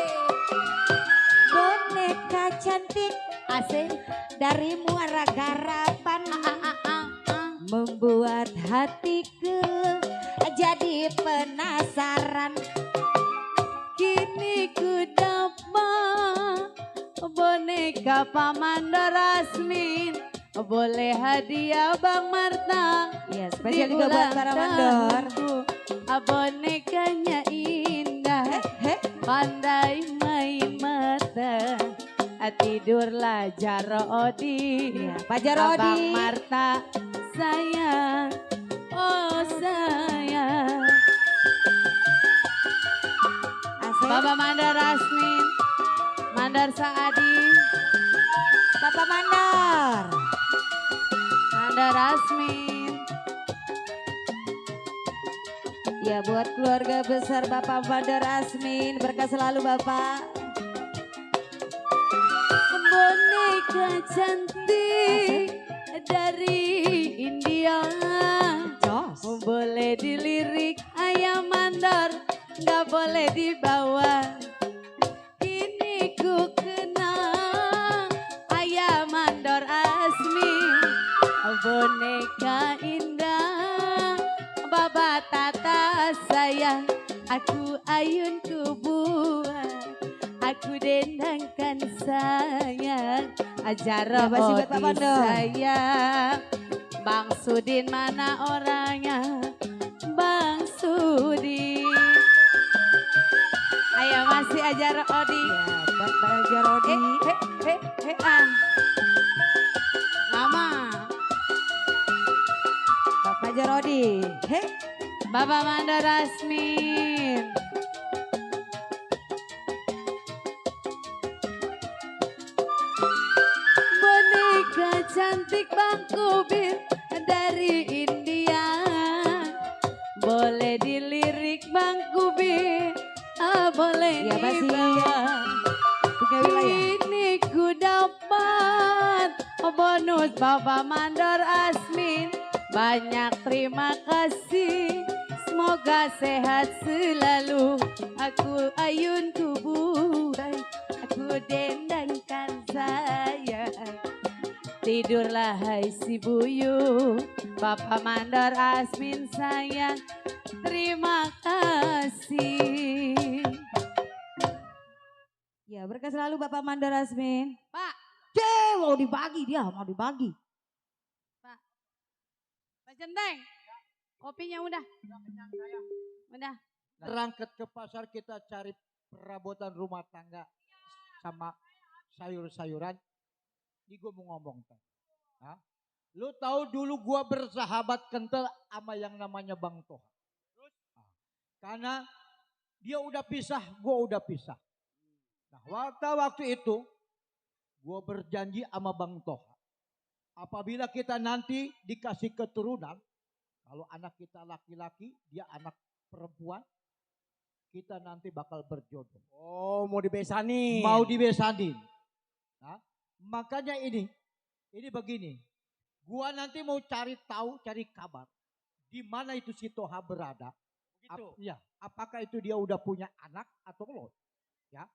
Boneka cantik Asik. dari muara garapan, membuat hatiku jadi penasaran. Kini ku dapat boneka Pak Mandor Asmin. Boleh hadiah Bang Marta. Ya spesial juga buat para mandor. Bonekanya indah, pandai main mata. Tidurlah Jarodi. Ya, Pak Jarodi. Abang Marta sayang, oh sayang. Bapak Mandar Asmin, Mandar Saadi, Bapak Mandar. Mandar Asmin. Ya buat keluarga besar Bapak Mandar Asmin, berkah selalu Bapak. Boneka cantik dari India. Jos. Boleh dilirik ayam mandor, nggak boleh dibawa. Kini ku kenal ayam mandor Asmin, boneka indah. Baba tata sayang, aku ayun ku buat, aku dendangkan sayang. Ajar Ya, masih buat Pak Odi Mandor. sayang. Bang Sudin mana orangnya? Bang Sudin. Ayo masih ajar Odi. Ya buat Bang Jarodi. An. Mama. Bapak Jarodi. Hei. Bapak Mandar Asmin. Boneka cantik Bang Kubir dari India. Boleh dilirik Bang Kubir, boleh Ya masih dibawa. punya wilayah. Ini ku dapat bonus Bapak Mandar Asmin. Banyak terima kasih, semoga sehat selalu. Aku ayun ku buai, aku dendangkan sayang. Tidurlah hai si Buyu, Bapak Mandar Asmin sayang. Terima kasih. Ya berkah selalu Bapak Mandar Asmin. Pak, Mau dibagi dia, mau dibagi. Pak Centeng, kopinya udah. Udah. Berangkat ke pasar kita cari perabotan rumah tangga sama sayur-sayuran. Ini gue mau ngomong kan. Lu tahu dulu gue bersahabat kental sama yang namanya Bang Toha. Karena dia udah pisah, gue udah pisah. Nah waktu itu gue berjanji sama Bang Toha. Apabila kita nanti dikasih keturunan, kalau anak kita laki-laki, dia anak perempuan, kita nanti bakal berjodoh. Oh, mau dibesanin. Mau dibesanin. Nah, makanya ini begini. Gua nanti mau cari tahu, cari kabar. Di mana itu si Toha berada. Begitu. Apakah itu dia udah punya anak atau belum? Ya.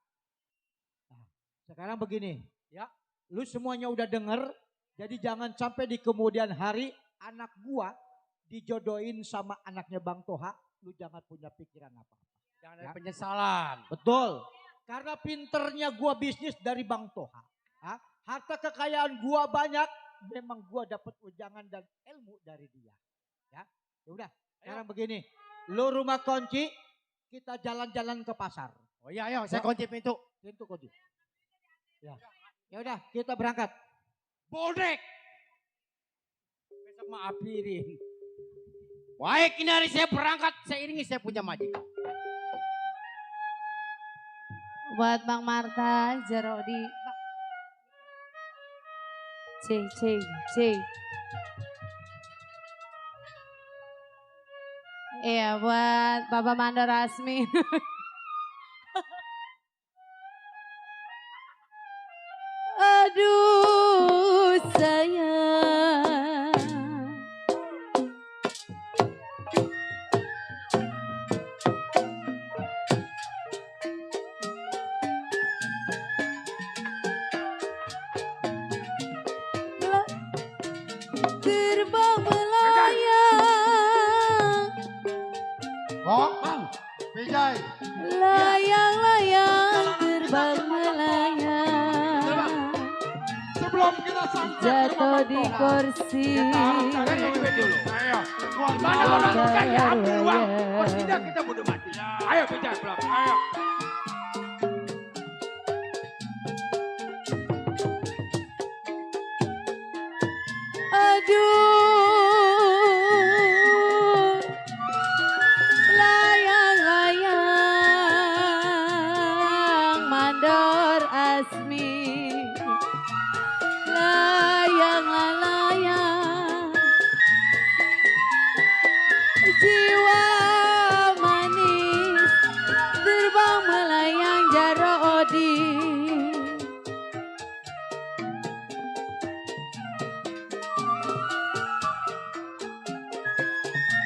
Nah, sekarang begini, ya. Lu semuanya udah denger. Jadi jangan sampai di kemudian hari anak gua dijodohin sama anaknya Bang Toha, lu jangan punya pikiran apa-apa. Jangan ada penyesalan. Betul. Karena pinternya gua bisnis dari Bang Toha. Harta kekayaan gua banyak, memang gua dapat ujangan dan ilmu dari dia. Ya udah, sekarang begini. Lu rumah kunci, kita jalan-jalan ke pasar. Oh iya, ayo saya kunci pintu. Pintu kunci. Ya udah, kita berangkat. Bodek. Besok maafirin. Baik, ini hari saya berangkat, saya iringi saya punya majikan. Buat Bang Marta, Jarodi. Cik. Iya, buat Bapak Mandar Asmin. Aduh sayang. Terbang melayang, Oh, Bang. Vijay. layang-layang terbang melayang. Sebelum kita sampai ke Jatuh rumah Bang di Toha, kursi. kita harus cari Cari duit dulu. Ayo. Tuan Mana Bang. orang kaya ambil uang. Ya. Kalau tidak kita bodoh mati. Ayo bicara pelan. Ayo. Aduh, layang-layang.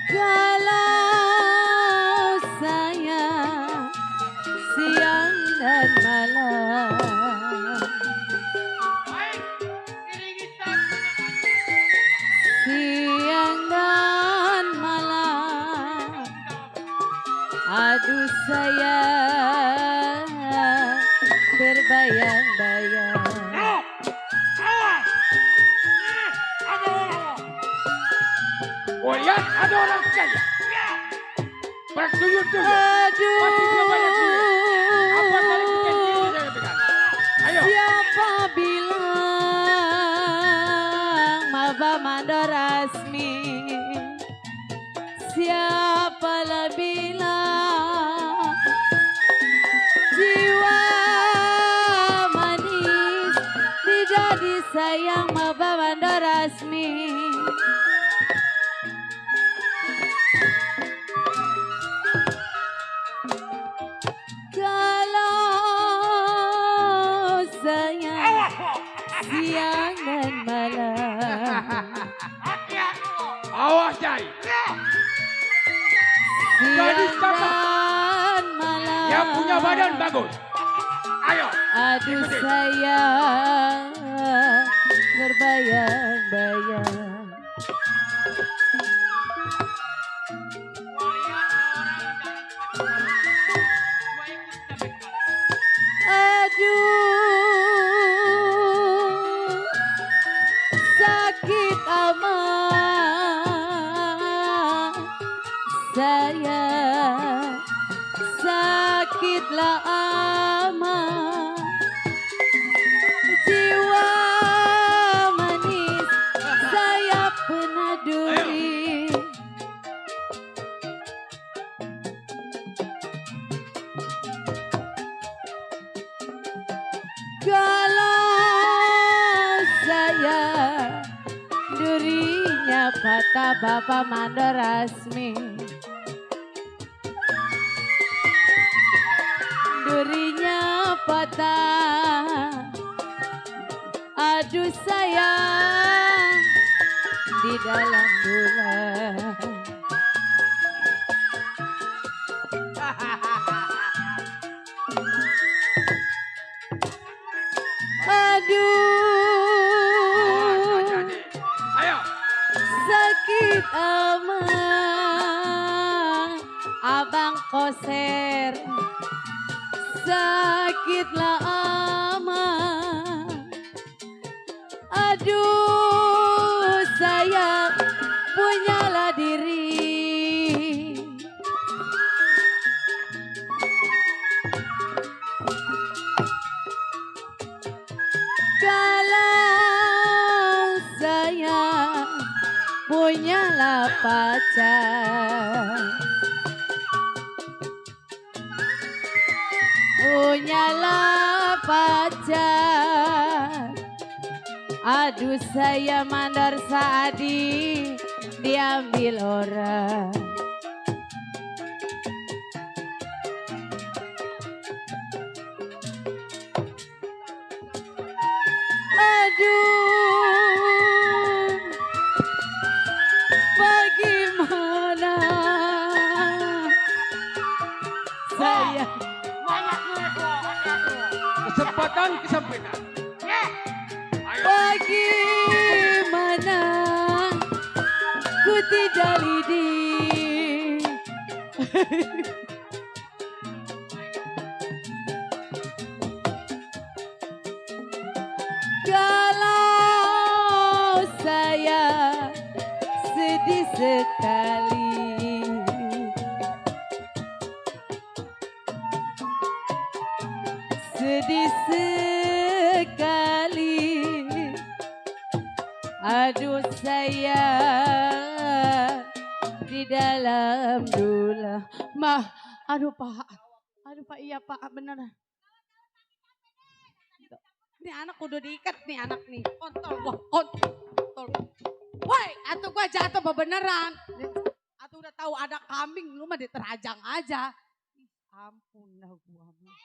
Kalau saya siang dan malam Baik, iringi saja. siang dan malam aduh saya berbayang-bayang Awas! Ada orang. Oh lihat ada orang kaya. Bertuyur-tuyur. Pasti dia banyak duit. Apa kali kita ini saya pegang? Ayo. siapa bilang maba mandor rasmi siapa lah bilang jiwa manis tidak disayang maba mandor rasmi kalau saya siang dan malam Awas Jai. siang sama. dan malam Yang punya badan bagus. Ayo. aduh ikuti. saya berbayang-bayang aduh sakit amat saya sakitlah amat jiwa manis saya pernah duri kalau saya durinya patah Bapak mandor rasmi durinya patah aduh sayang di dalam bulan aduh Jadi. Ayo. sakit amat abang koser sakitlah amat aduh saya punyalah diri kalau saya punyalah pacar punyalah pacar aduh saya mandor Saadi diambil orang aduh bagaimana saya Banyak duit kok. Kesempatan kesempitan. Ayo. bagaimana ku tidak lidi kalau saya sedih sekali sedih sekali aduh saya di dalam dula mah aduh pak iya pak bener ini anak udah diikat nih anak nih kontol gua kontol woi atuh gua jatuh beneran atuh udah tahu ada kambing lu mah diterajang aja ih ampun dah gua mah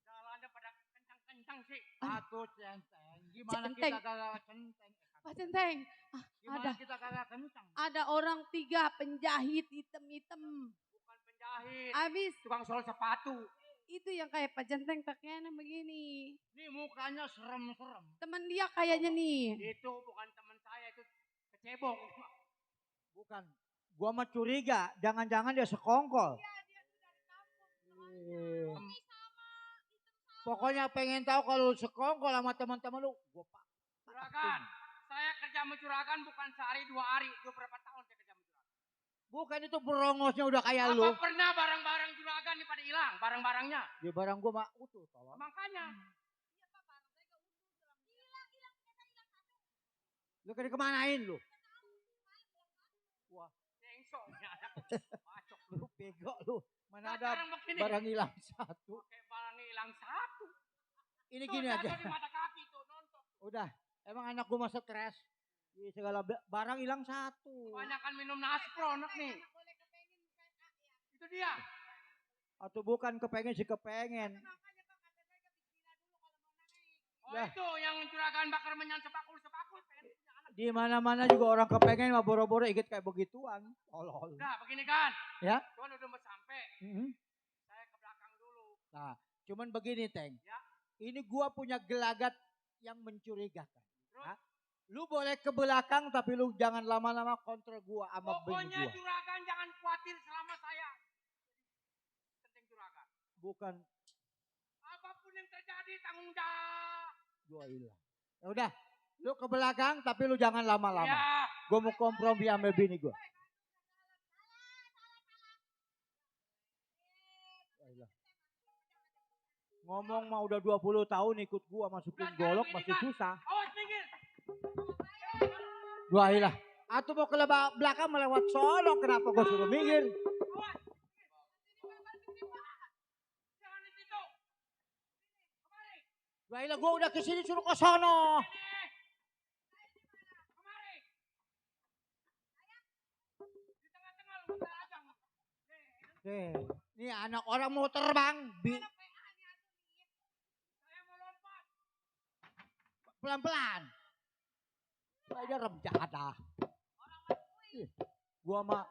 Jalannya pada kencang-kencang sih. Atuh centeng. Gimana Centeng. kita kagak centeng? Pak Centeng Gimana kita kagak kencang? Ada orang 3 penjahit hitam-hitam. Bukan penjahit. Abis Tukang sol sepatu. itu yang kayak Pak Jenteng pakaiannya begini. Nih mukanya serem-serem. Teman dia kayaknya nih. Itu bukan teman saya, itu kecebong. Bukan. Gua mah curiga, jangan-jangan dia sekongkol. Pokoknya pengen tahu kalau lu sekongkol sama teman-teman lu, gua pak. Juragan, saya kerja mencuragan bukan sehari 2 hari, udah berapa tahun saya kerja mencuragan. Bukan itu berongosnya udah kayak Apa lu. pernah barang-barang juragan nih pada hilang, barang-barangnya? Di barang gua mah utuh tolong. Makanya. Lu kan kemanain lu? Cengsongnya. Macok Lu bego lu. Mana ada sekarang begini. barang hilang satu. Pakai barang hilang satu. Ini Tuh, gini aja. jatuh di mata kaki tuh, nonton. Udah, emang anak gua mah stres. Di segala barang hilang satu. Kebanyakan minum naspro anak nih. Itu dia. Atau bukan kepengen sih kepengen. Oh Ya. itu yang juragan bakar menyan sepakul-sepakul. Pengen punya anak. Di mana-mana juga orang kepengen mah boro-boro ikut kayak begituan. Tolol. Udah begini kan. Ya. Tuan udah mau sampai. Mhm. Saya ke belakang dulu. Nah, cuman begini, Teng. Ya. Ini gua punya gelagat yang mencurigakan. Terus? Hah? Lu boleh ke belakang tapi lu jangan lama-lama kontrol gua sama bini Pokoknya gua. juragan jangan khawatir selama saya. Penting juragan. Bukan Apapun yang terjadi tanggung jawab. gua hilang. Ya udah, lu ke belakang tapi lu jangan lama-lama. Ya. Gua mau kompromi sama bini gua. Ya ilah. Ngomong mah udah 20 tahun ikut gua masukin Udah, golok sekarang masih gini, susah. Awas minggir. Gua hilah. Atau mau ke belakang melewat sono kenapa gua suruh minggir? Awas. Jangan di situ. Kemari. Gua hilah, gua udah kesini suruh ke sono. Sini. Kemari. Di tengah-tengah lu bentar aja. Nih anak orang mau terbang. Saya mau lompat. Pelan-pelan. Saya rem jahat ah. Ih, gua mah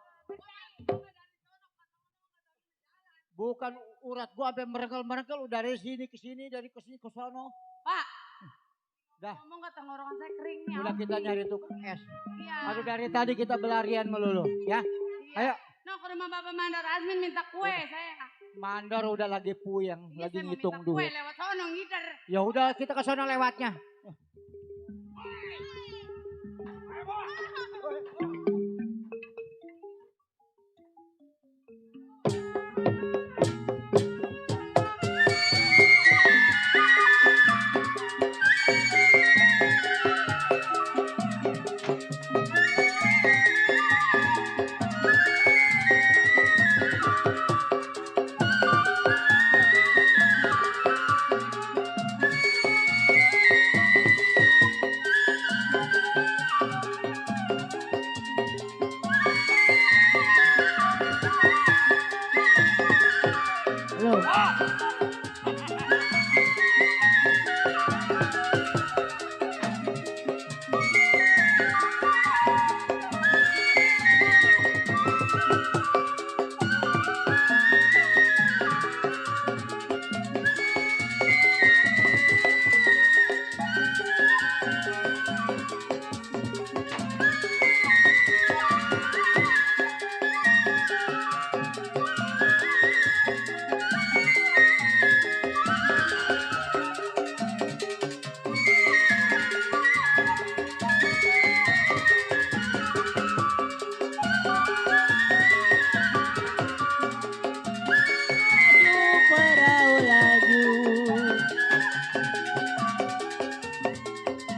bukan urat gua sampai merengkel-merengkel udah dari sini ke sini, dari ke sini ke sono. Pak. Dah. Ngomong kata ngorokan saya kering nih. Udah kita nyari tukang es. Iya. Aduh dari tadi kita berlarian melulu, ya. Ayo, No, ke rumah Bapak Mandor Azmin minta kue saya. mandor udah lagi puyeng, Iya, lagi saya mau ngitung minta kue duit. lewat sono ngider. Ya udah kita ke sono lewatnya.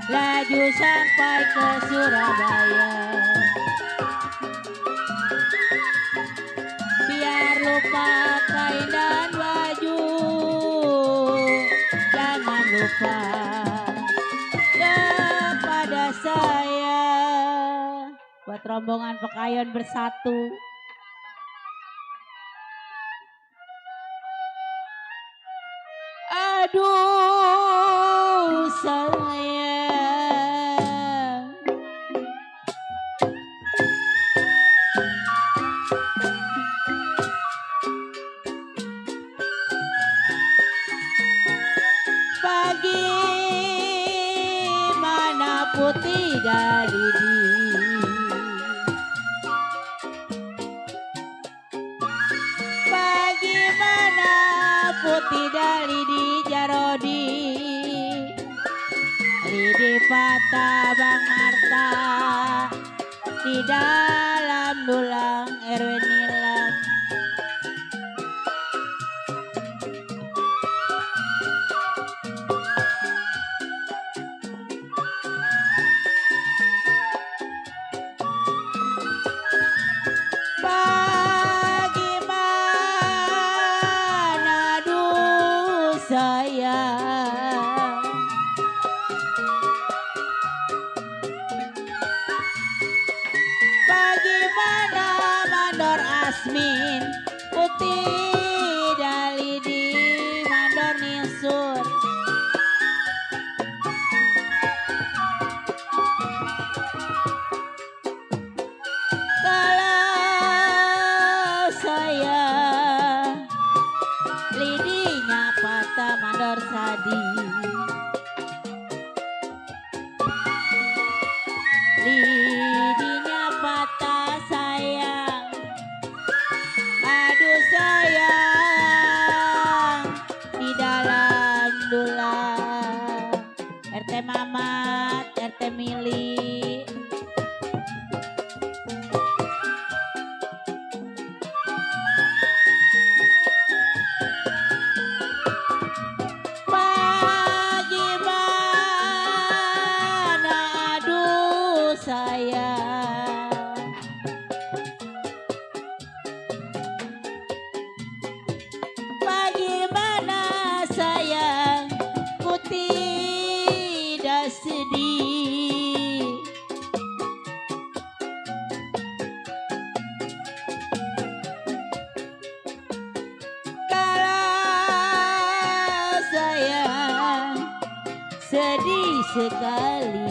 Laju sampai ke Surabaya, biar lupa kain dan baju. Jangan lupa kepada saya. Buat rombongan Pekayon bersatu. Aduh sayang, putih dalidi. Bagaimana putih dalidi jarodi, lidi patah Bang Marta, di dalam dulang Erwin Nilam. Bagaimana duh sayang, bagaimana mandor Asmin, putih dalidi mandor Nisur. Kalau saya lidinya patah mandor Sadi, lidinya patah sayang, aduh sayang, di dalam dulang RT Mamat, RT Mili. Bagaimana aduh sayang, bagaimana sayang, ku tidak sedih. Kalau sayang sedih sekali,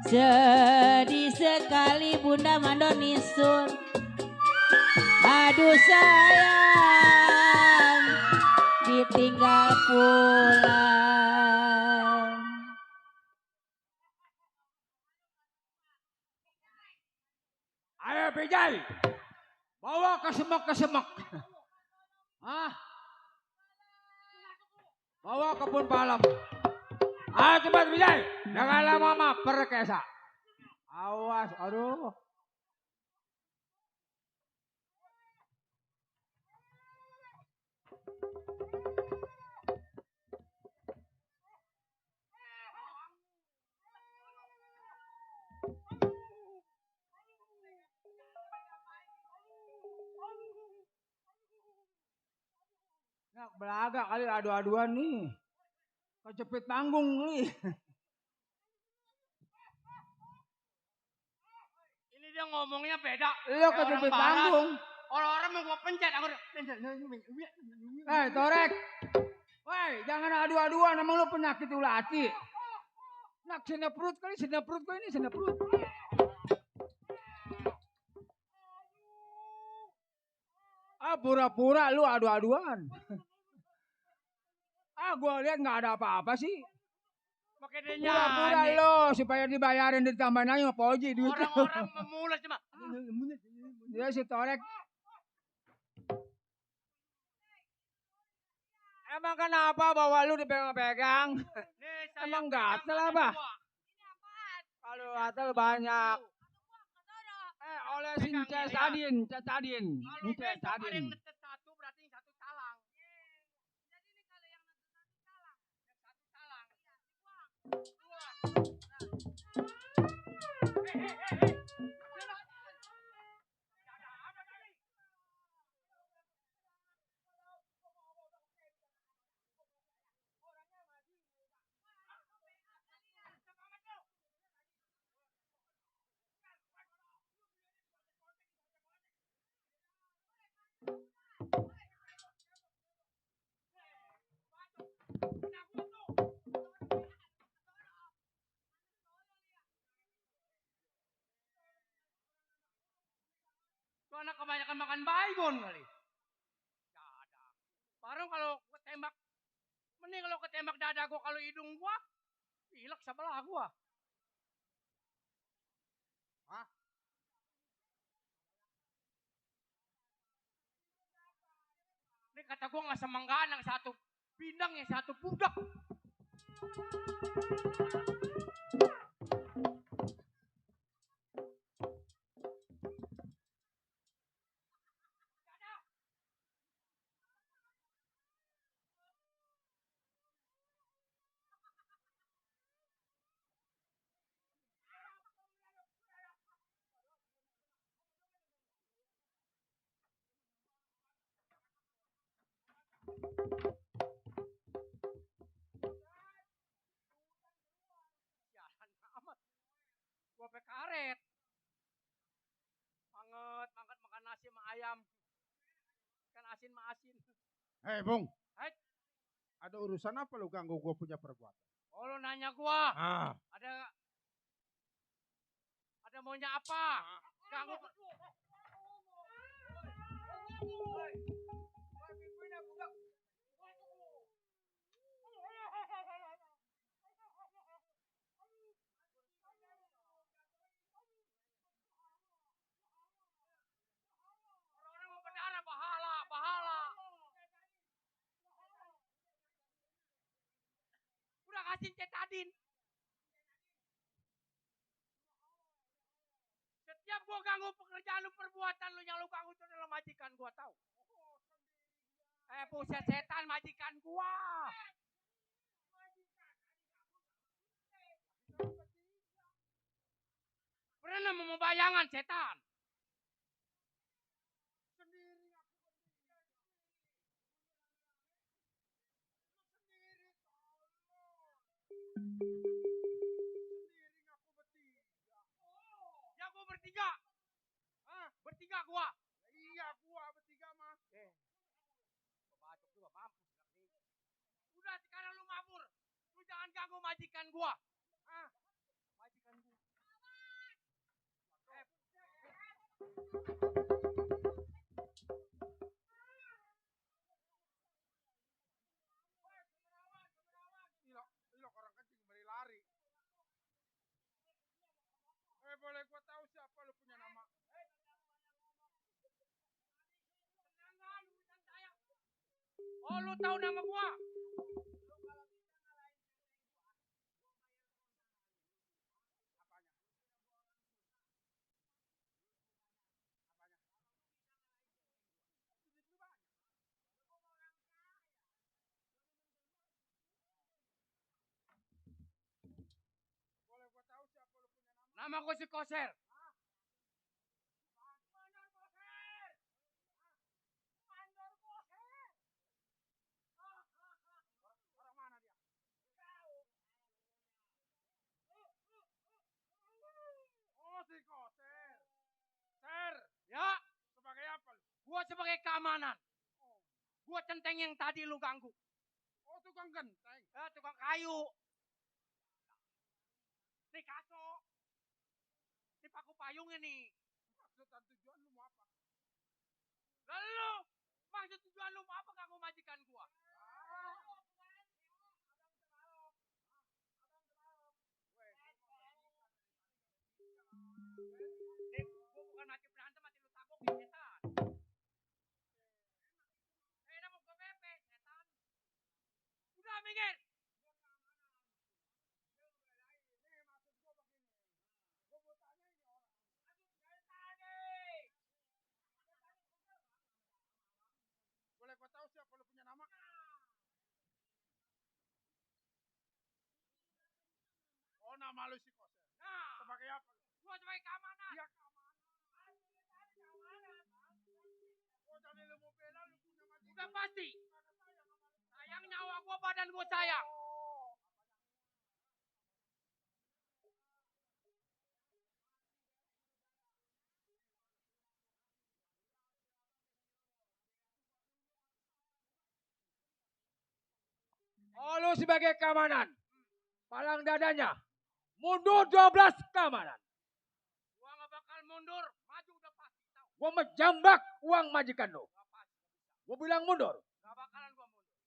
sedih sekali Bunda mandor Nisur. Aduh sayang, ditinggal pulang. Ayo Pejai, bawa ke semak. Hah? Bawa ke kebun palem. Ayo cepat Pejai, jangan lama-lama perkesa. Awas, aduh. Nak belaga kali adu-aduan nih. Kecepit tanggung nih. Ini dia ngomongnya beda. Lo Kayak kecepit orang barat. tanggung. Orang-orang mau gua pencet, aku Torek. Woi, jangan adu-aduan, emang lo penyakit ulati. Nak seneprut kali, seneprut kali ini seneprut. Ah, pura-pura lu adu-aduan. Ah, gua lihat nggak ada apa-apa sih. pakai dia Pura-pura nyanyi. lo supaya dibayarin ditambahin aja sama Pak Oji duitnya. Orang-orang memulas cuma. Dia si Torek. Emang kenapa bawa lu dipegang-pegang? Nih, saya Emang pegang gatel ada apa? dua. Kalau gatel banyak. Olesin Pegang Ces ini, ya. Adin, Ces Adin. Kalau Ini Ces besok ada yang Adin. netes satu berarti yang satu salang. Jadi ini kalau yang netes satu salang, yang satu salang. Itu anak kebanyakan makan baygon kali. Gak ada. Barang kalau gue tembak nembak dada gua kalau hidung gua. Pilek sebelah gua. Hah? Ini kata gua nggak semengganang, satu pindang yang satu budak. Jalan amat. Gua pakai karet. Mangget makan nasi sama ayam. Ikan asin sama asin. Hei Bung, Hai, ada urusan apa lu ganggu gue punya perbuatan? oh lu nanya gua. Ah, Ada maunya apa? Ganggu. Orang mau berdarah pahala. Udah kasih cetadin. Setiap gua ganggu pekerjaan lu, perbuatan lu yang lu ganggu itu adalah majikan gua, tahu? Buset, setan majikan gua. Pernah mau bayangan setan. Ya gua bertiga. Hah? Bertiga gua. Iya gua bertiga mah. Bacok juga mampus. Udah sekarang lu mabur. Lu jangan ganggu majikan gua. Hah? Majikan gua. Ilok orang kencing beri lari. Boleh gua tahu siapa lu punya nama? Tenang, urusan saya. Oh, lu tahu nama gua? Boleh gua tahu siapa lu punya nama? Nama gua si Koser. Orang mana dia? Oh si Koser. Ser, Ya, sebagai apa lu? gua sebagai keamanan. Gua centeng yang tadi lu ganggu. Oh tukang genteng. Tukang kayu. Nih kaso. Ini paku payungnya nih. Maksud dan tujuan lu mau apa? Lalu, maksud tujuan lu mau apa ganggu majikan gua? Gua bukan mati berantem, mati lu tabokin setan. Dah mau gua pepe, setan. Udah minggir. Boleh gua tahu siapa lu punya nama? Oh nama lu si Koser. Nah, Sebagai apa lu? gua sebagai keamanan. Iya keamanan. Oh jadi lu mau bela lu punya majikan. Udah pasti. Sayang nyawa gua, badan gua sayang. Oh, lu sebagai keamanan. Palang dadanya. Mundur 12 keamanan. Gua gak bakal mundur, maju udah pasti tahu. Gua menjambak uang majikan lu. Gak pasti. Gua bilang mundur. Gak bakalan gua mundur.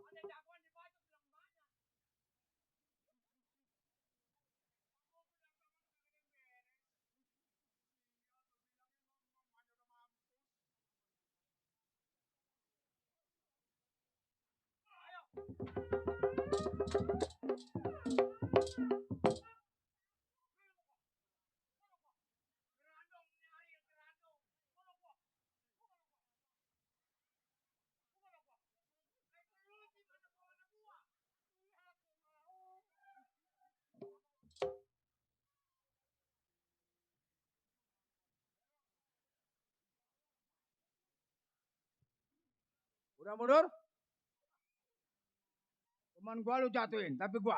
Ada jagoan di baju bilang banyak. Udah mundur? Teman gua lu jatuhin, tapi gua.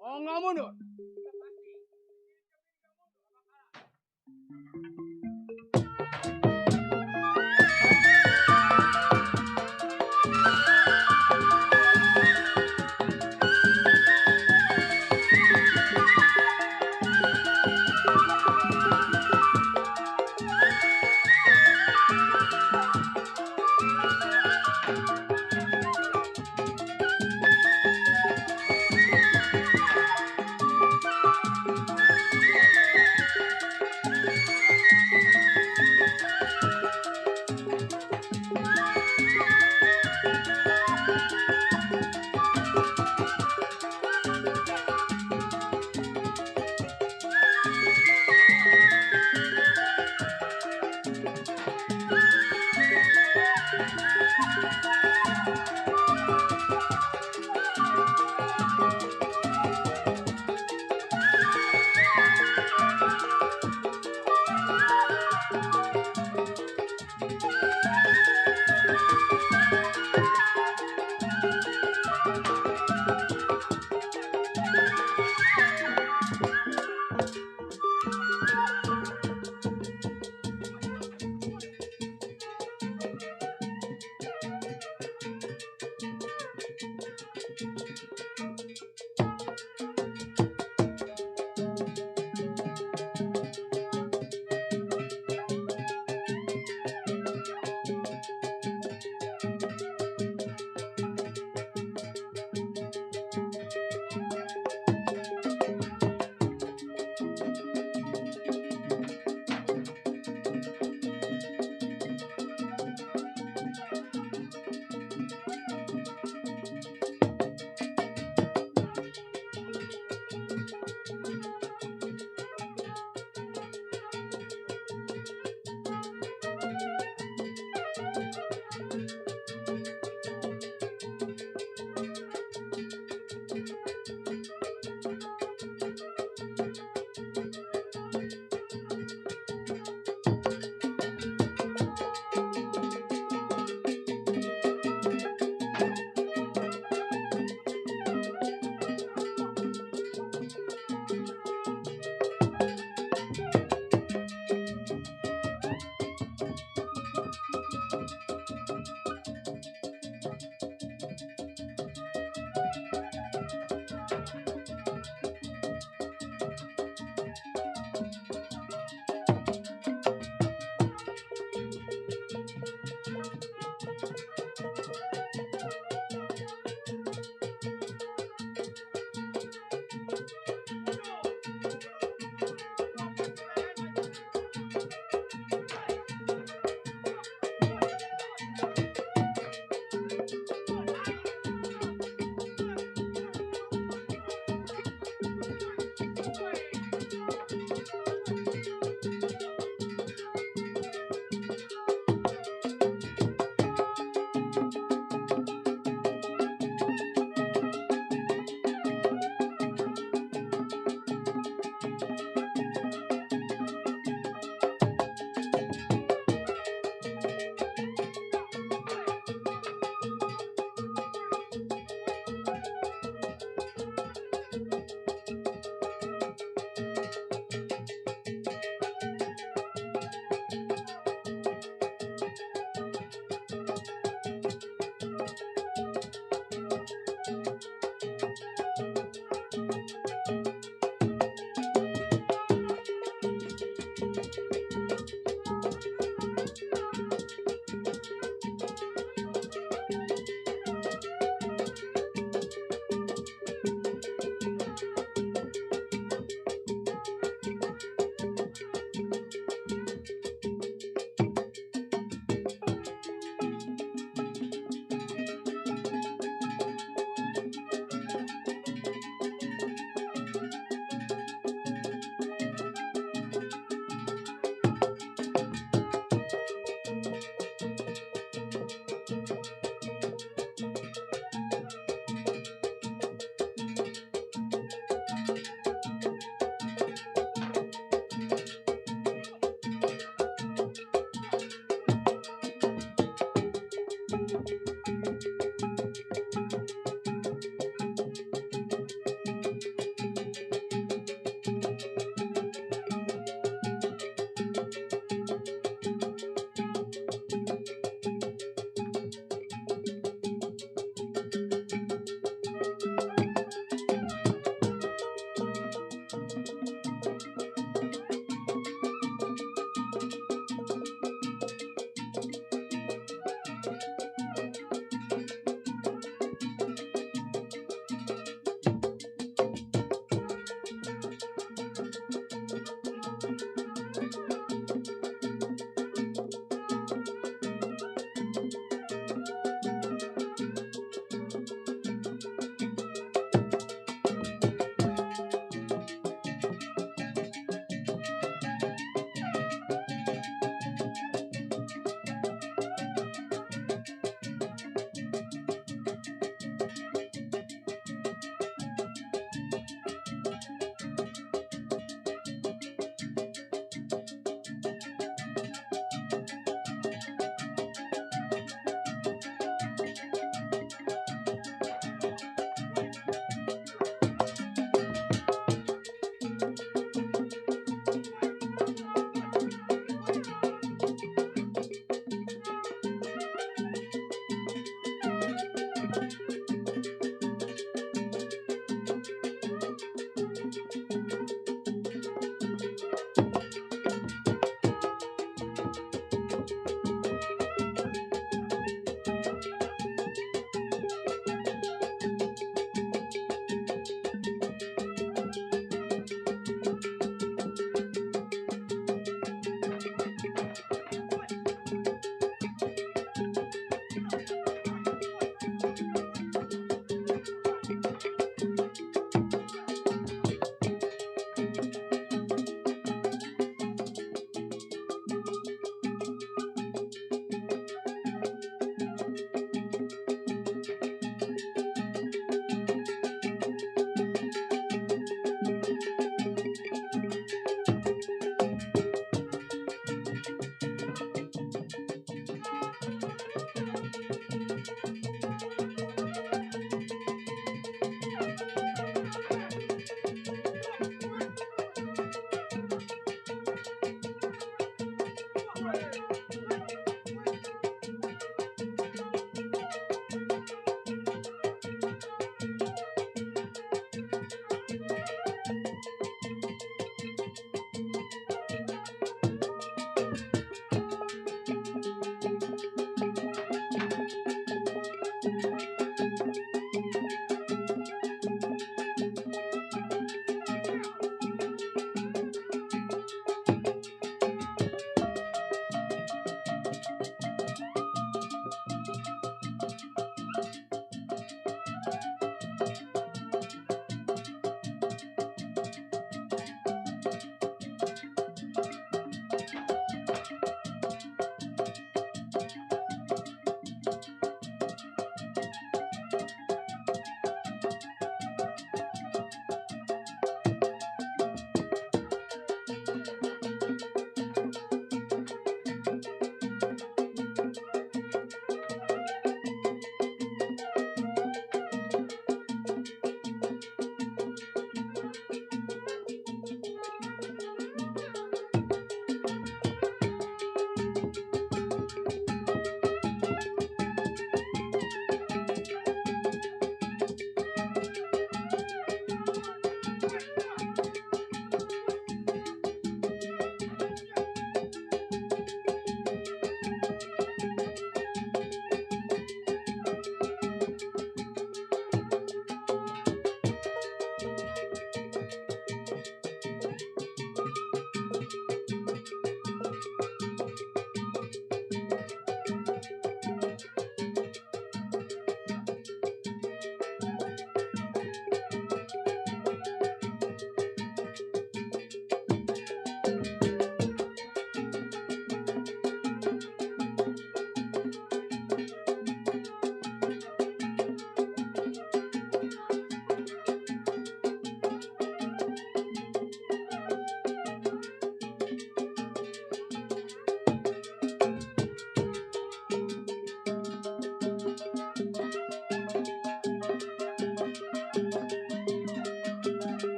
Oh, nggak mundur.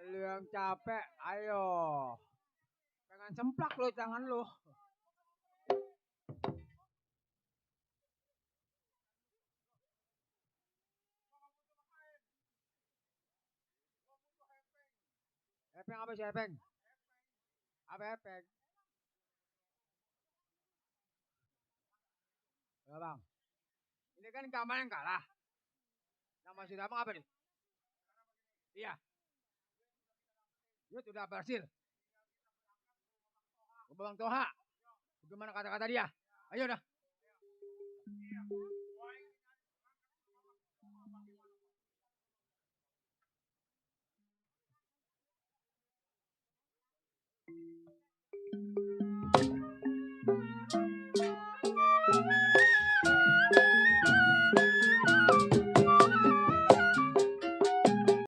Lu yang capek, ayo. Pengen semplak lu tangan lu. Epeng apa sih Epeng? Apa Epeng? Ya bang, ini kan keamanan kalah. Nama si abang apa nih? Iya. Dia sudah berhasil. Bang Toha. Bagaimana kata-kata dia? Ayo dah.